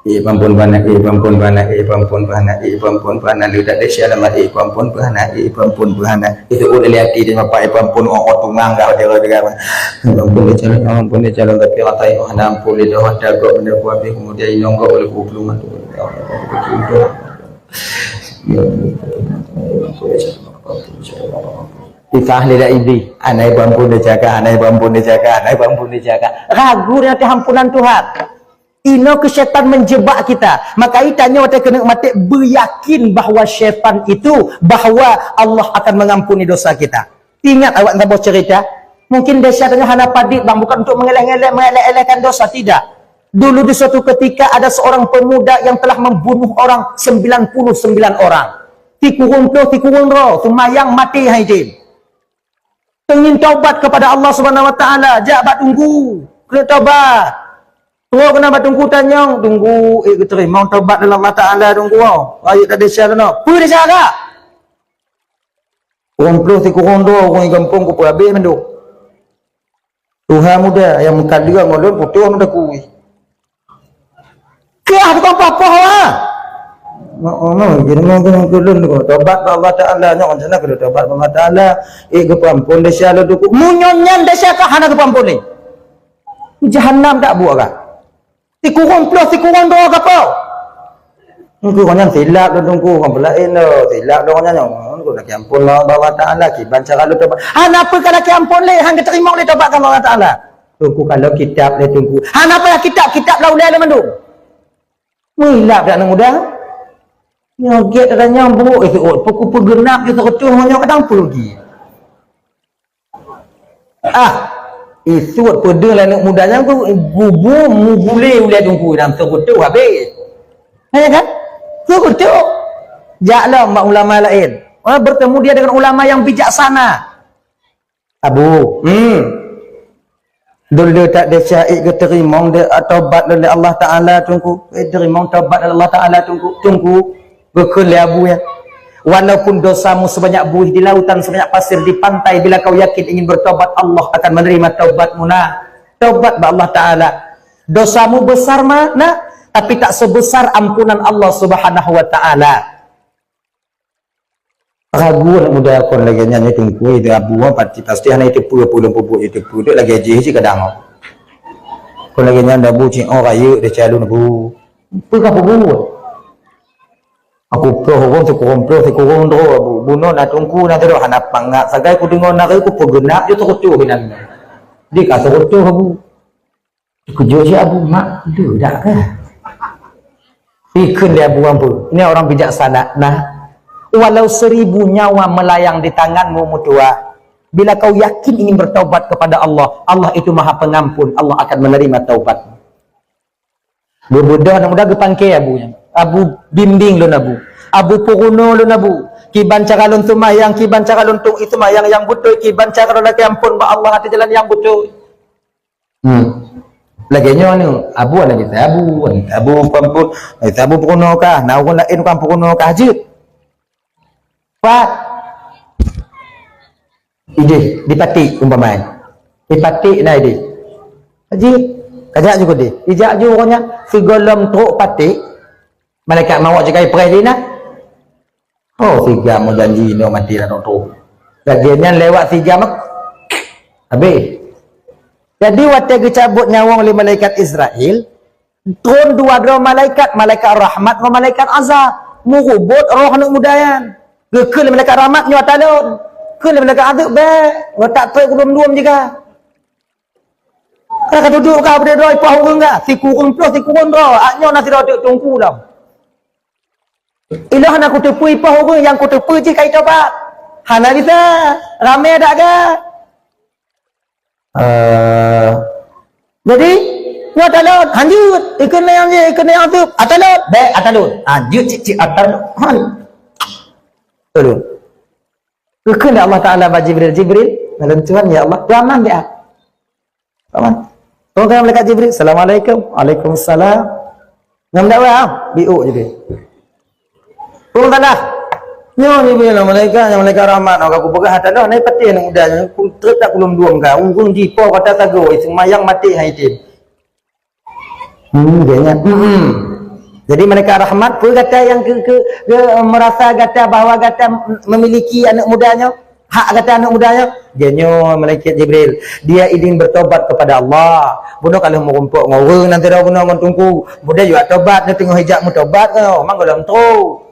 Eh, pampon bana, eh, pampon bana, eh, pampon bana, eh, pampon bana, le tak deh syalamat, eh, pampon bana, eh, pampon bana. Itu uleh lé até dia bapak, eh, pampon, oh, oh, tungang dah, dia, dia, dia. Pampon dia calon, pampon dia calon, tapi orang tai, oh, hana ampon, dia dah, dah, gok, benda buat, habis, kemudian inong gok, oleh kubur, mati. Kisah lidah iblis, anak ibu ampun dia cakap, anak ibu ampun dia cakap, anak ibu ampun dia cakap. Ragu dengan kehampunan Tuhan. Inoe keu syaitan menjebak kita. Maka tanyoe watèe keuneuk maté, beuyakin bahwa syaitan itu, bahwa Allah akan mengampuni dosa kita. Ingat awak saboh cerita. Mungkin desya tanyoe hana padit bang, bukan untuk mengeleh-ngeleh, mengeleh-elehkan dosa, tidak. Dulu di suatu ketika ada seorang pemuda yang telah membunuh orang sembilan puluh sembilan orang. Sikureueng ploh, sikureueng droe, seumayang maté hai jén. Teungin taubat kepada Allah Subhanahu Wa Taala, jak bak teungku, keuneuk taubat. Trok keunan bak teungku tanyong, "Teungku, eh, geuteurimong taubat lé Allah Taala, teungku, oh. Rayeuk ka desya keunoe." Peue desya kah? Ureueng ploh sikureueng droe ureueng gampông kupeue habéh mandum. Tuha muda nyang meukaleueng ngon lôn putôh meutakui. Keuh tukang papoh lah. Mak, mak, mak, jadi mau kena ke lôn, kena tobat bak Allah Taala, nyok rencana kena tobat bak Allah Taala. Eh, geupeuampon desya lôn teungku. Meunyoe nyan desya ka hana geupeuampon lé. Jahanam tak buat kah? Sikureueng ploh, sikureueng droe ka po. Teungku, kon nyan silap lôn teungku, kon peulaén lôn, silap lôn kon nyan, kon lakèe ampôn lôn bak Allah Taala, kiban cara lôn tobat. Hana peue ka lakèe ampôn lé, han geuteurimong lé tobat keu Allah Taala. Teungku, kalau kitab lé teungku. Hana payah kitab, kitab lah ulèe lé mandum. Meulilap dak aneuk muda. Nyoe gèt dak nyang buruk, eh, oh, peuku peugeunap di seureutôh ngon nyoe kadang peue lagi. Ah, isut peudeueng lé aneuk muda nyan ku, gubu mugule ulèe teungku dan seukutu habéh. Ya kan? Seukutu. Jak lom bak ulama laén. Ah, bertemu dia dengan ulama yang bijaksana. Abu, hmm. Dulu tak desya ik geuteurimong de, tobat lé Allah Taala teungku. Eh, teurimong tobat lé Allah Taala teungku. Teungku, geukheun lé Abu ya. Walaupun dosamu sebanyak buih di lautan, sebanyak pasir di pantai, bila kau yakin ingin bertobat, Allah akan menerima tobatmu nah. Tobat bak Allah Taala. Dosamu besar mah nah, tapi tak sebesar ampunan Allah Subhanahu wa Taala. Ragu aneuk muda kon lagèe nyan, nyoe teungku, itu Abu, pasti, pasti hana itu peue, peue lom peubuet itu peue, dek lagèe jih cit kadang. Kon lagèe nyan Abu cit, oh, rayeuk deh calon Abu. Peue ka peubuet? Aku ploh ureueng, sikureueng ploh, sikureueng droe Abu. Bunoe na teungku, na sidroe hana pangat. Sagai kudeungoe na rayeuk, kupeugeunap ju seurutoh inan. Di ka seurutoh Abu. Teukeujot cit Abu, mak, le dak kah? Ikheun lé Abu Ampôn, ini orang bijaksana. Nah, walau seribu nyawa melayang di tanganmu, meutuah, bila kau yakin ingin bertaubat kepada Allah, Allah itu Maha Pengampun, Allah akan menerima taubat. Geubeudôh aneuk muda geupangke Abu nyan. Abu bimbing lôn Abu. Abu peurunoe lôn Abu. Kiban cara lôn seumayang, kiban cara lôn tu'ie seumayang nyang beutôi, kiban cara lôn lakèe ampôn bak Allah ateueh jalan nyang beutôi. Hmm. Lagèe nyoe ni, Abu hana geutanyoe Abu, hana geutanyoe Abu peuampôn, hana geutanyoe Abu peurunoe kah, na ureueng laén kan peurunoe kah jeuet. Pat. Idéh, di paték umpama. Di paték na idéh. Jeuet. Kajak ju keudéh. Ijak ju ureueng nyan, sigohlom trok paték, malaikat mawöt jikai preh di na. Oh, siga meujanji nyoe maté lam doto. Lagèe nyan lewat siga mak-, habéh. Jadi, watèe geucabot nyawöng lé malaikat Israel, tron dua droe malaikat, malaikat rahmat ngon malaikat azab, meurubot roh aneuk muda nyan. Geukheun lé malaikat rahmat, "Nyoe ata lôn." Kheun lé malaikat azab, "Bèk, nyoe tak trok keu lôn dum juga." Ka, ka dudoe ka, beudôh droe ipoh ureueng ka, sikureueng ploh, sikureueng droe, ak nyoe na sidroe teuk teungku lom. Ilôn hana kuteupeue ipoh ureueng, nyang kuteupeue jih ka jitobat. Hana bisa, ramè dak ga. Eh, jadi, nyoe ata lôn, hanjeuet, ikheun nyang jih, ikheun nyang seup, ata lôn, bèk ata lôn. Hanjeuet cit-cit ata lôn. Han. Ata lôn. Geukheun lé Allah Taala bak Jibril, "Jibril, naleueng Tuhan, ya Allah, peuaman dak?" Peuaman. Turun ka malaikat Jibril, "Assalamualaikum." "Waalaikumsalam." Nyang dakwa, ah, biuk Jibril. Turun tanah. Nyoe Jibril, malaikat, nyoe malaikat rahmat, ka kupeugah ata lôn, nai patéh aneuk muda nyoe, ku trép tak kulom duem ka, ureueng jipoh kata sagoe, seumayang maté hai item. Hmm, dia ingat. Hmm. Jadi malaikat rahmat, peue gata nyang ke, ke, ke merasa gata bahwa gata memiliki aneuk muda nyoe? Hak gata aneuk muda nyoe? Dia nyoe malaikat Jibril. Dia ingin bertobat kepada Allah. Bunoe ka lheueh meurumpok ngon ureueng nan sidroe bunoe ngon teungku. Bunoe jua tobat, nyoe teungoh ijak meutobat nyoe, mang gohlom trok.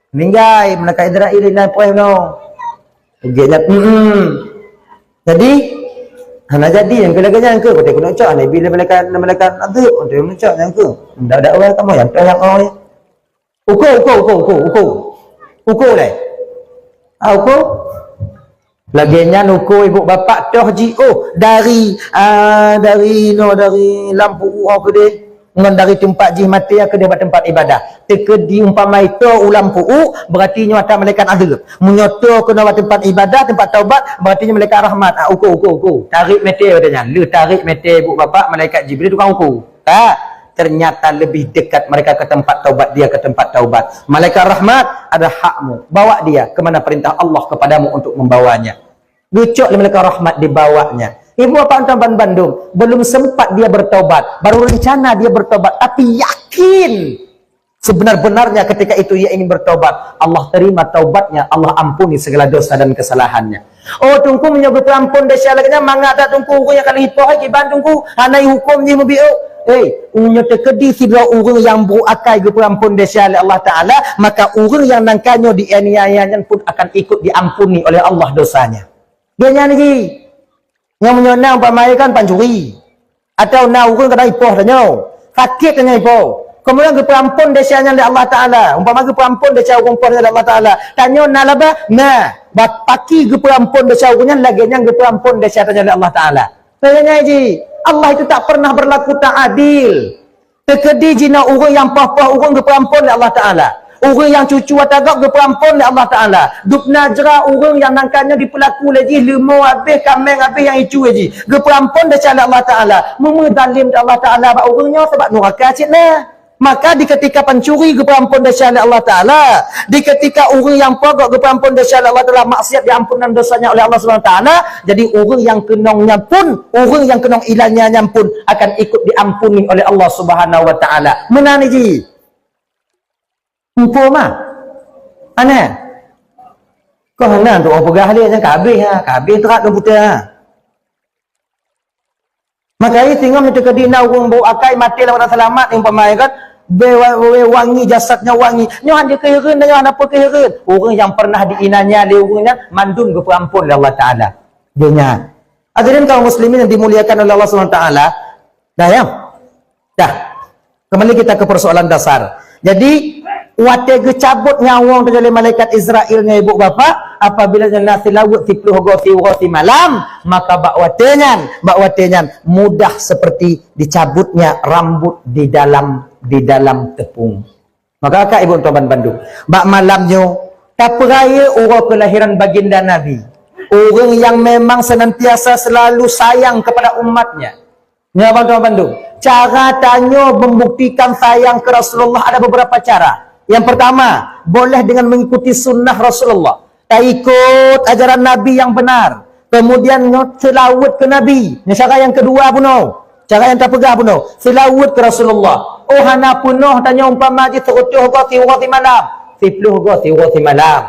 Ninggai malaikat Israel inan preh nyoe. Geuh nyan, hmm. Jadi, hana jadi nyang keu lagèe nyan keu, watèe keuneuk cok, Nabi lé malaikat, malaikat Azab, watèe keuneuk cok nyang keu. Ndak, ndak ureueng kamoe nyang toh nyang oi. Uko, uko, uko, uko, uko. Uko lé. Ah, uko. Lagèe nyan uko ibu bapak toh ji, oh, dari, ah, dari no, dari lampu uo keudeh. Ngon dari teumpat jih maté nyang keudeh bak teumpat ibadah. Teukeudi umpama ito u lam pu'uk, berarti nyoe ata malaikat adeueb. Meunyoe to keunoe bak teumpat ibadah, teumpat taubat, berarti nyoe malaikat rahmat. Ah, uko, uko, uko. Tarik mete watèe nyan. Le tarik mete ibu bapak, malaikat Jibril tukang uko. Ka? Ternyata lebih dekat mereka ke tempat taubat, dia ke tempat taubat. Malaikat rahmat, ada hakmu. Bawa dia ke mana perintah Allah kepadamu untuk membawanya. Geucok lé malaikat rahmat dibawanya. Ibu bapak nonton ban bandum, belum sempat dia bertobat, baru rencana dia bertobat, tapi yakin sebenar-benarnya ketika itu ia ingin bertobat, Allah terima taubatnya, Allah ampuni segala dosa dan kesalahannya. Oh, teungku, meunyoe geupeuampon desya lagèe nyan, mangat that teungku, ureueng nyang ka lheueh ipoh kiban teungku, hana ihuköm jih meubiôk. Eh, meunyoe teukeudi sidroe ureueng nyang brôk akai geupeuampon desya lé Allah Taala, maka ureueng nyang nangka nyoe dianiaya nyan pun akan ikut diampuni oleh Allah dosanya. Dia nyan lagi. Nyang meunyoe na umpama kan pancuri. Atau na ureueng kadang ipoh tanyoe. Sakét tanyoe ipoh. Kemudian geupeuampon desya nyan lé Allah Taala. Umpama geupeuampon desya ureueng poh nyan lé Allah Taala. Tanyoe na laba? Na. Ba-, paki geupeuamphon desya ureuëng nyan, lagée nyan geupeuamphon desya tanyoe lé Allah Taala. Lagée nyan jih, Allah itu tak pernah berlaku tak adil. Teukeudi jinoe ureuëng nyang poh-poh ureuëng geupeuamphon lé Allah Taala. Ureuëng nyang cucu ata gob geupeuamphon lé Allah Taala. Dubna jra ureuëng nyang nangka nyoe dipeulaku lé jih, leumo habéh, kaméng habéh nyang icu lé jih. Geupeuamphon desya lé Allah Taala. Meumeuzalim Allah Taala bak ureuëng nyoe sabab nuraka cit na. Maka di ketika pancuri geupeuamphon desya lé Allah Taala, di ketika ureuëng nyang poh gob geupeuamphon desya lé Allah Taala, maksiat diampunkan dosanya oleh Allah Subhanahu Wa Taala, jadi ureuëng nyang keunong nyan pun, ureuëng nyang keunong ilanya nyan pun akan ikut diampuni oleh Allah Subhanahu Wa Taala. Meunan jih. Muphom mah. Aneh. Kau hana tu orang peugah dia jangan kabeh ha, kabeh terak komputer ha. Maka itu ngam itu ke dina urang bau akai mati lawan selamat yang pemain kan. Be wa-, we wangi jasadnya wangi. Nyoh hanya kehirin dan nyoh hana apa kehirin. Orang yang pernah diinanya oleh orang yang mandum geupeuampun oleh Allah Taala. Dia nya. Hadirin kaum muslimin yang dimuliakan oleh Allah Subhanahu Wa Taala. Dah ya? Dah. Kembali kita ke persoalan dasar. Jadi, watée geucabot nyawöng teuh lé malaikat Israel ngon ibu bapak, apabila nyan na silaweuet siploh goe siuroe simalam, maka bak watée nyan, bak watée nyan mudah seperti dicabutnya rambut di dalam, di dalam tepung. Maka kak ibu tuan bandum, bak malam nyoe tapeurayeuk uroe kelahiran baginda Nabi. Ureuëng yang memang senantiasa selalu sayang kepada umatnya. Nyoe abang tuan bandum, cara tanyoe membuktikan sayang ke Rasulullah ada beberapa cara. Yang pertama, boleh dengan mengikuti sunnah Rasulullah. Taikot ajaran Nabi yang benar. Kemudian nyoe selawat ke Nabi. Nyoe cara yang kedua bunoe. Cara yang tapeugah bunoe. Selawat ke Rasulullah. Oh hana peunoh tanyoe umpama jih seureutôh goe siuroe simalam. Siploh goe siuroe simalam.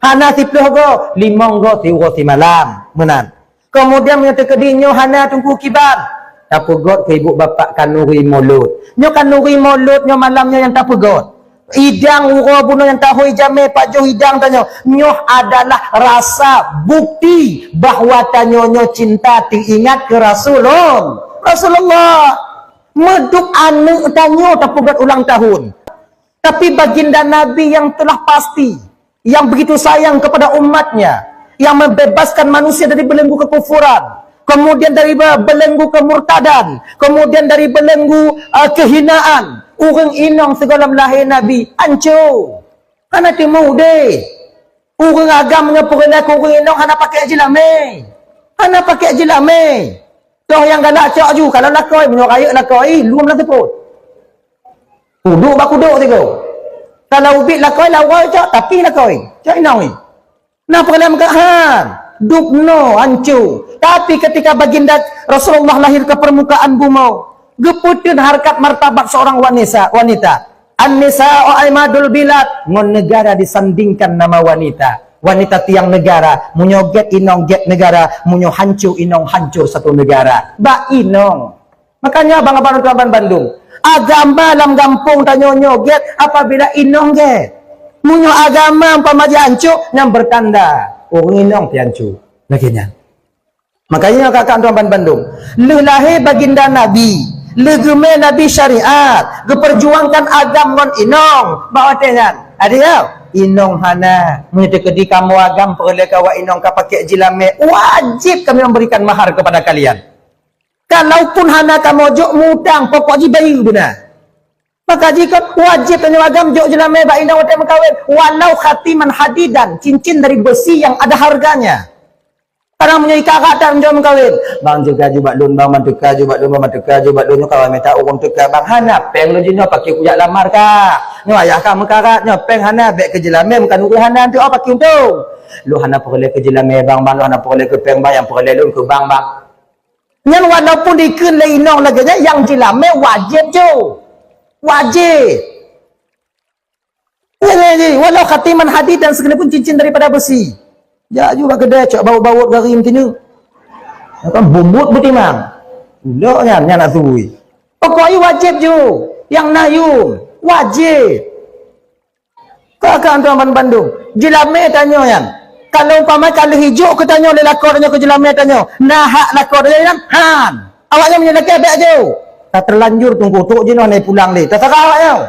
Hana siploh goe, limong goe siuroe simalam. Meunan. Kemudian meunyoe teukeudi nyoe hana teungku kiban, tapeugöt keu ibu bapak kanuri mulod. Nyoe kanuri mulod nyoe malam nyoe nyang tapeugöt. Idang uroe bunoe nyang tahôi jamé pajoh idang tanyoe. Nyoe adalah rasa bukti bahwa tanyoe nyoe cinta teuingat keu Rasulul-, Rasulullah. Meudub aneuëk tanyoe tapeugöt ulang tahun. Tapi baginda Nabi yang telah pasti, yang begitu sayang kepada umatnya, yang membebaskan manusia dari belenggu kekufuran, kemudian dari be-, belenggu kemurtadan, kemudian dari belenggu, eh, kehinaan. Ureuëng inong sigohlom lahé Nabi, anco. Hana teuma udeh. Ureuëng agam meunyoe peureulée keu ureuëng inong hana pakai jilamé. Hana pakai jilamé. Toh nyang galak cok ju, kalau lakoi, meunyoe rayeuk lakoi, lom lam seupôt. Kuduk bak kuduk sigoe. Kalau ubit lakoi, lawai cok, tapi lakoi. Cok inong ni. Nah, peureulée meukat han. Dubnoe, anco. Tapi ketika baginda Rasulullah lahir ke permukaan bumoe, geupeuteun harkat martabat seorang wanita, wanita. An-nisa'u imadul bilad, ngon negara disandingkan nama wanita. Wanita tiang negara, meunyoe gét inong gét negara, meunyoe hancô inong hancô satu negara. Bak inong. Makanya abang-abang tuan bandum, agama lam gampông tanyoe nyoe gét apabila inong gét. Meunyoe agama umpama jihancô, nyan bertanda ureuëng inong pihancô. Lagée nyan. Makanya kakak tuan bandum, lheueh lahé baginda Nabi, lheueh geumé Nabi syariat, geuperjuangkan agam ngon inong, bak watée nyan. Ada ya? Inong hana, meunyoe teukeudi kamoe agam peureulée keu awak inong ka pakai jilamé, wajib kami memberikan mahar kepada kalian. Kalaupun hana kamoe jok mutang, pokok jih bayeue beuna. Maka jikon wajib tanyoe agam jok jilamé bak inong watée meukawen, walau khatiman hadidan, cincin dari besi yang ada harganya. Kadang meunyoe ikarat that meunyoe meukawen, "Bang, teuka ju bak lôn, bang, bang, teuka ju bak lôn, bang, bang, teuka ju bak lôn, nyoe kawan mita ureuëng teuka, bang, hana péng lôn jinoe pakai kujak lamar ka. Nyoe ayah ka meukarat, nyoe péng hana, bék keu jilamé meukan ureuëng hana teuh pakai untông. Lôn hana peureulée keu jilamé, bang, bang, lôn hana peureulée keu péng, bang, nyang peureulée lôn keu bang, bang." Nyan walaupun dikheun lé inong lagée nyan, nyang jilamé wajéb ju. Wajéb. Nyan lagée jih, walau khatiman hadid dan sekalipun cincin daripada besi. Jak ju bak keudè, cok baut-baut gari meutinyu. Kan bumbut beutimang. Ulok nyan, nyan nak tui. Pokok jih wajéb ju. Nyang na yum. Wajéb. Ka, ka, tuan ban-, bandum. Jilamé tanyoe nyan. Kalau umpama ka lheueh ijok keu tanyoe lé lakoe tanyoe keu jilamé tanyoe, na hak lakoe tanyoe nyan? Han. Awak nyan meunyoe lakée bék jok. Ka terlanjur tungku tok jinoe nai pulang lé. Terserah awak nyoe.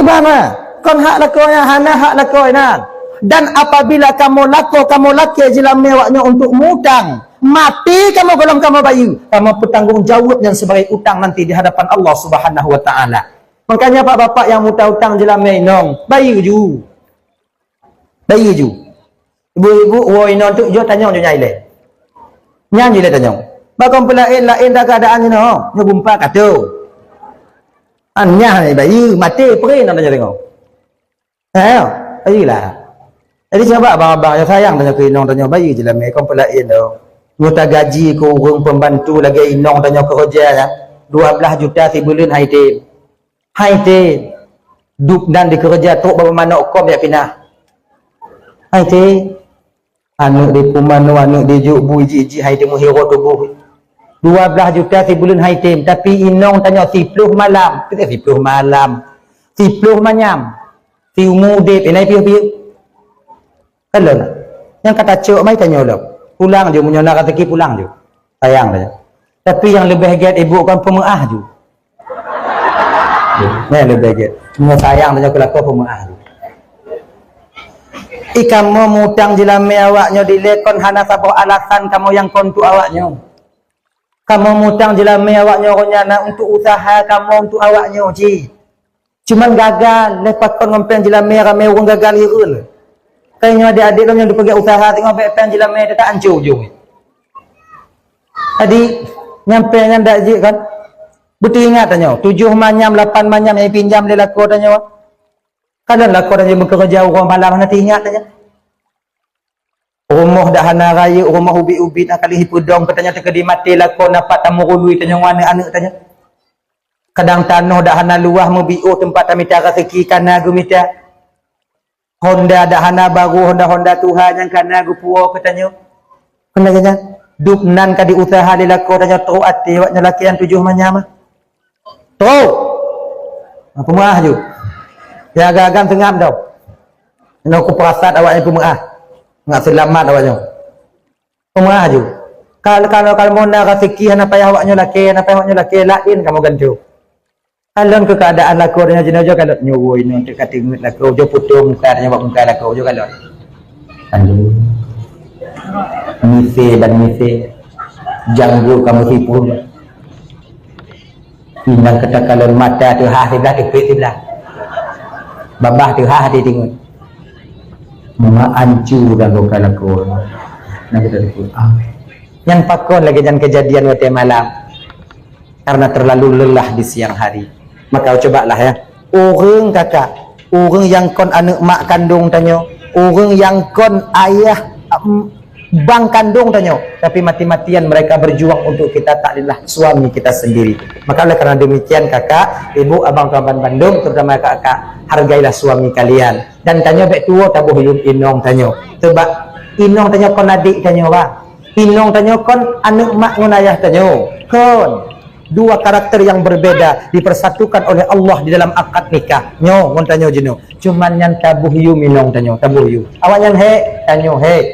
Iban na. Kon hak lakoe nyan, hana hak lakoe nyan. Dan apabila kamoe lakoe, kamoe lakée jilamée awaknyoe untuk mutang, maté kamoe gohlom kamoe bayeue, kamoe peutanggong jaweueb nyan sibagai utang nanti di hadapan Allah Subhanahu wa Taala. Makanya, Pak, bapak nyang mutang-utang jilamée inong, bayeue ju. Bayeue ju. Ibu-ibu, woe inong tu, jok tanyong ju nyan ilée. Nyan ju ilée tanyong. Bak kon peulaén, laén dah keuadaan jinoe, nyoe gumpa ka tho. An nyan bayeue, maté, peuré inong tanyoe teungoh. Eh, bayeue lah. Jadi, cuba abang-abang nyang sayang tanyoe keu inong tanyoe, bayeue jilamée, kon peulaén tho. Nyoe tagaji keu ureuëng pembantu lagée inong tanyoe keureuja nyan, dua blaih juta sibuleuen hai tem. Hai tem. Dub nan dikeureuja trok bak manok kom jak pinah. Hai tem. Aneuëk di pumanoe, aneuëk di jok bui jih-jih hai tem meuhiro tuboh. Dua blaih juta sibuleuen hai tem, tapi inong tanyoe siploh malam, siploh malam, siploh manyam, siumu udeb, inan piôh-piôh. Kalon, nyang ka tacok mai tanyoe lom. Pulang ju, meunyoe na raseuki pulang ju. Sayang tanyoe. Tapi nyang leubeh gét ibu kon peumeuáh ju. Nyan leubeh gét. Meunyoe sayang tanyoe keu lakoe peumeuáh ju. I kamoe mutang jilamée awaknyoe dilée kon hana saboh alasan kamoe nyang kon untuk awaknyoe. Kamoe mutang jilamée awaknyoe roh nyan na untuk usaha kamoe untuk awaknyoe cit. Cuman gagal, lé pakon ngon péng jilamée ramé ureuëng gagal hireuen. Kai nyoe adék-adék lom nyang dipeugét usaha teungoh bék péng jilamée teuka ancô ujong. Jadi, nyang péng nyan dak jeuet kan? Beuteuingat tanyoe, tujoh manyam, lapan manyam nyang pinjam lé lakoe tanyoe. Kadang lakoe tanyoe meukeureuja uroe malam hana teuingat tanyoe. Rumoh dak hana rayeuk, rumoh ubit-ubit, na kali hipeudong keu tanyoe teukeudi maté lakoe na pat tamurului tanyoe ngon aneuëk-aneuëk tanyoe. Kadang tanoh dak hana luwah meubiôh teumpat tamita raseuki kana geumita. Honda dak hana baru, honda-honda tuha nyang kana geupuwoe keu tanyoe. Keuneuk nyan, dub nan ka diuseuha lé lakoe tanyoe trok até awaknyoe lakée nyang tujoh manyam. Trok! Peumeuáh ju. Ya agam-agam seungab dong. Inoe kupeurasat awaknyan peumeuáh. Ngat seulamat awaknyan. Peumeuáh ju. Kal-, kalau, kalau mona raseuki hana payah awaknyoe lakée, hana payah awaknyoe lakée, laén kamoe gantoe. Kalon keu keuadaan lakoe tanyoe jinoe, kalon nyoe woe inong teuka teungeut lakoe, ujoe putôh muka tanyoe bak muka lakoe, ujoe kalon. Aduh. Misé dan misé. Janggut kamoe sipun. Inong keu takalon mata teuhah siblah, teupet siblah. Babah teuhah hati teungeut. Meuancu dan luka lakoe. Nah, kita sebut. Ah. Nyan pakon lagée nyan keujadian watée malam. Karena terlalu lelah di siang hari. Maka cobalah ya, ureuëng kakak, ureuëng nyang kon aneuëk mak kandong tanyoe, ureuëng nyang kon ayah, em, bang kandong tanyoe, tapi mati-matian mereka berjuang untuk kita, tak lelah suami kita sendiri. Maka oleh karena demikian kakak, ibu, abang, tuan ban bandum, terutama kakak, hargailah suami kalian. Dan tanyoe bék tuwoe taboh yum inong tanyoe. Sebab inong tanyoe kon adék tanyoe, bah. Inong tanyoe kon aneuëk mak ngon ayah tanyoe. Kon. Dua karakter yang berbeda dipersatukan oleh Allah di dalam akad nikah. Nyoe ngon tanyoe jinoe. Cuman nyan taboh yum inong tanyoe, taboh yum. Awaknyan hék, tanyoe hék.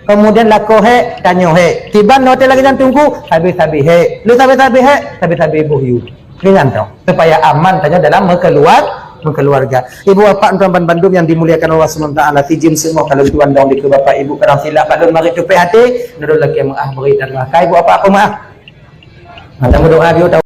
Kemudian lakoe hék, tanyoe hék. Kiban watée lagée nyan teungku, sabe-sabe hék. Lé sabe-sabe hék, sabe-sabe boh yum. Ringan tau, supaya aman tanyoe dalam meukeuluar-, meukeuluarga. Ibu bapak tuan ban bandum nyang dimuliakan Allah Subhanahu Wa Taala, sijeuem seungoh kalon tuan dong dikeue bapak ibu kadang silap bak lôn marit tupéh até, nurut lakée meuáh beri dan makai ibu bapak peumaáh. Mata berdoa biu tahu.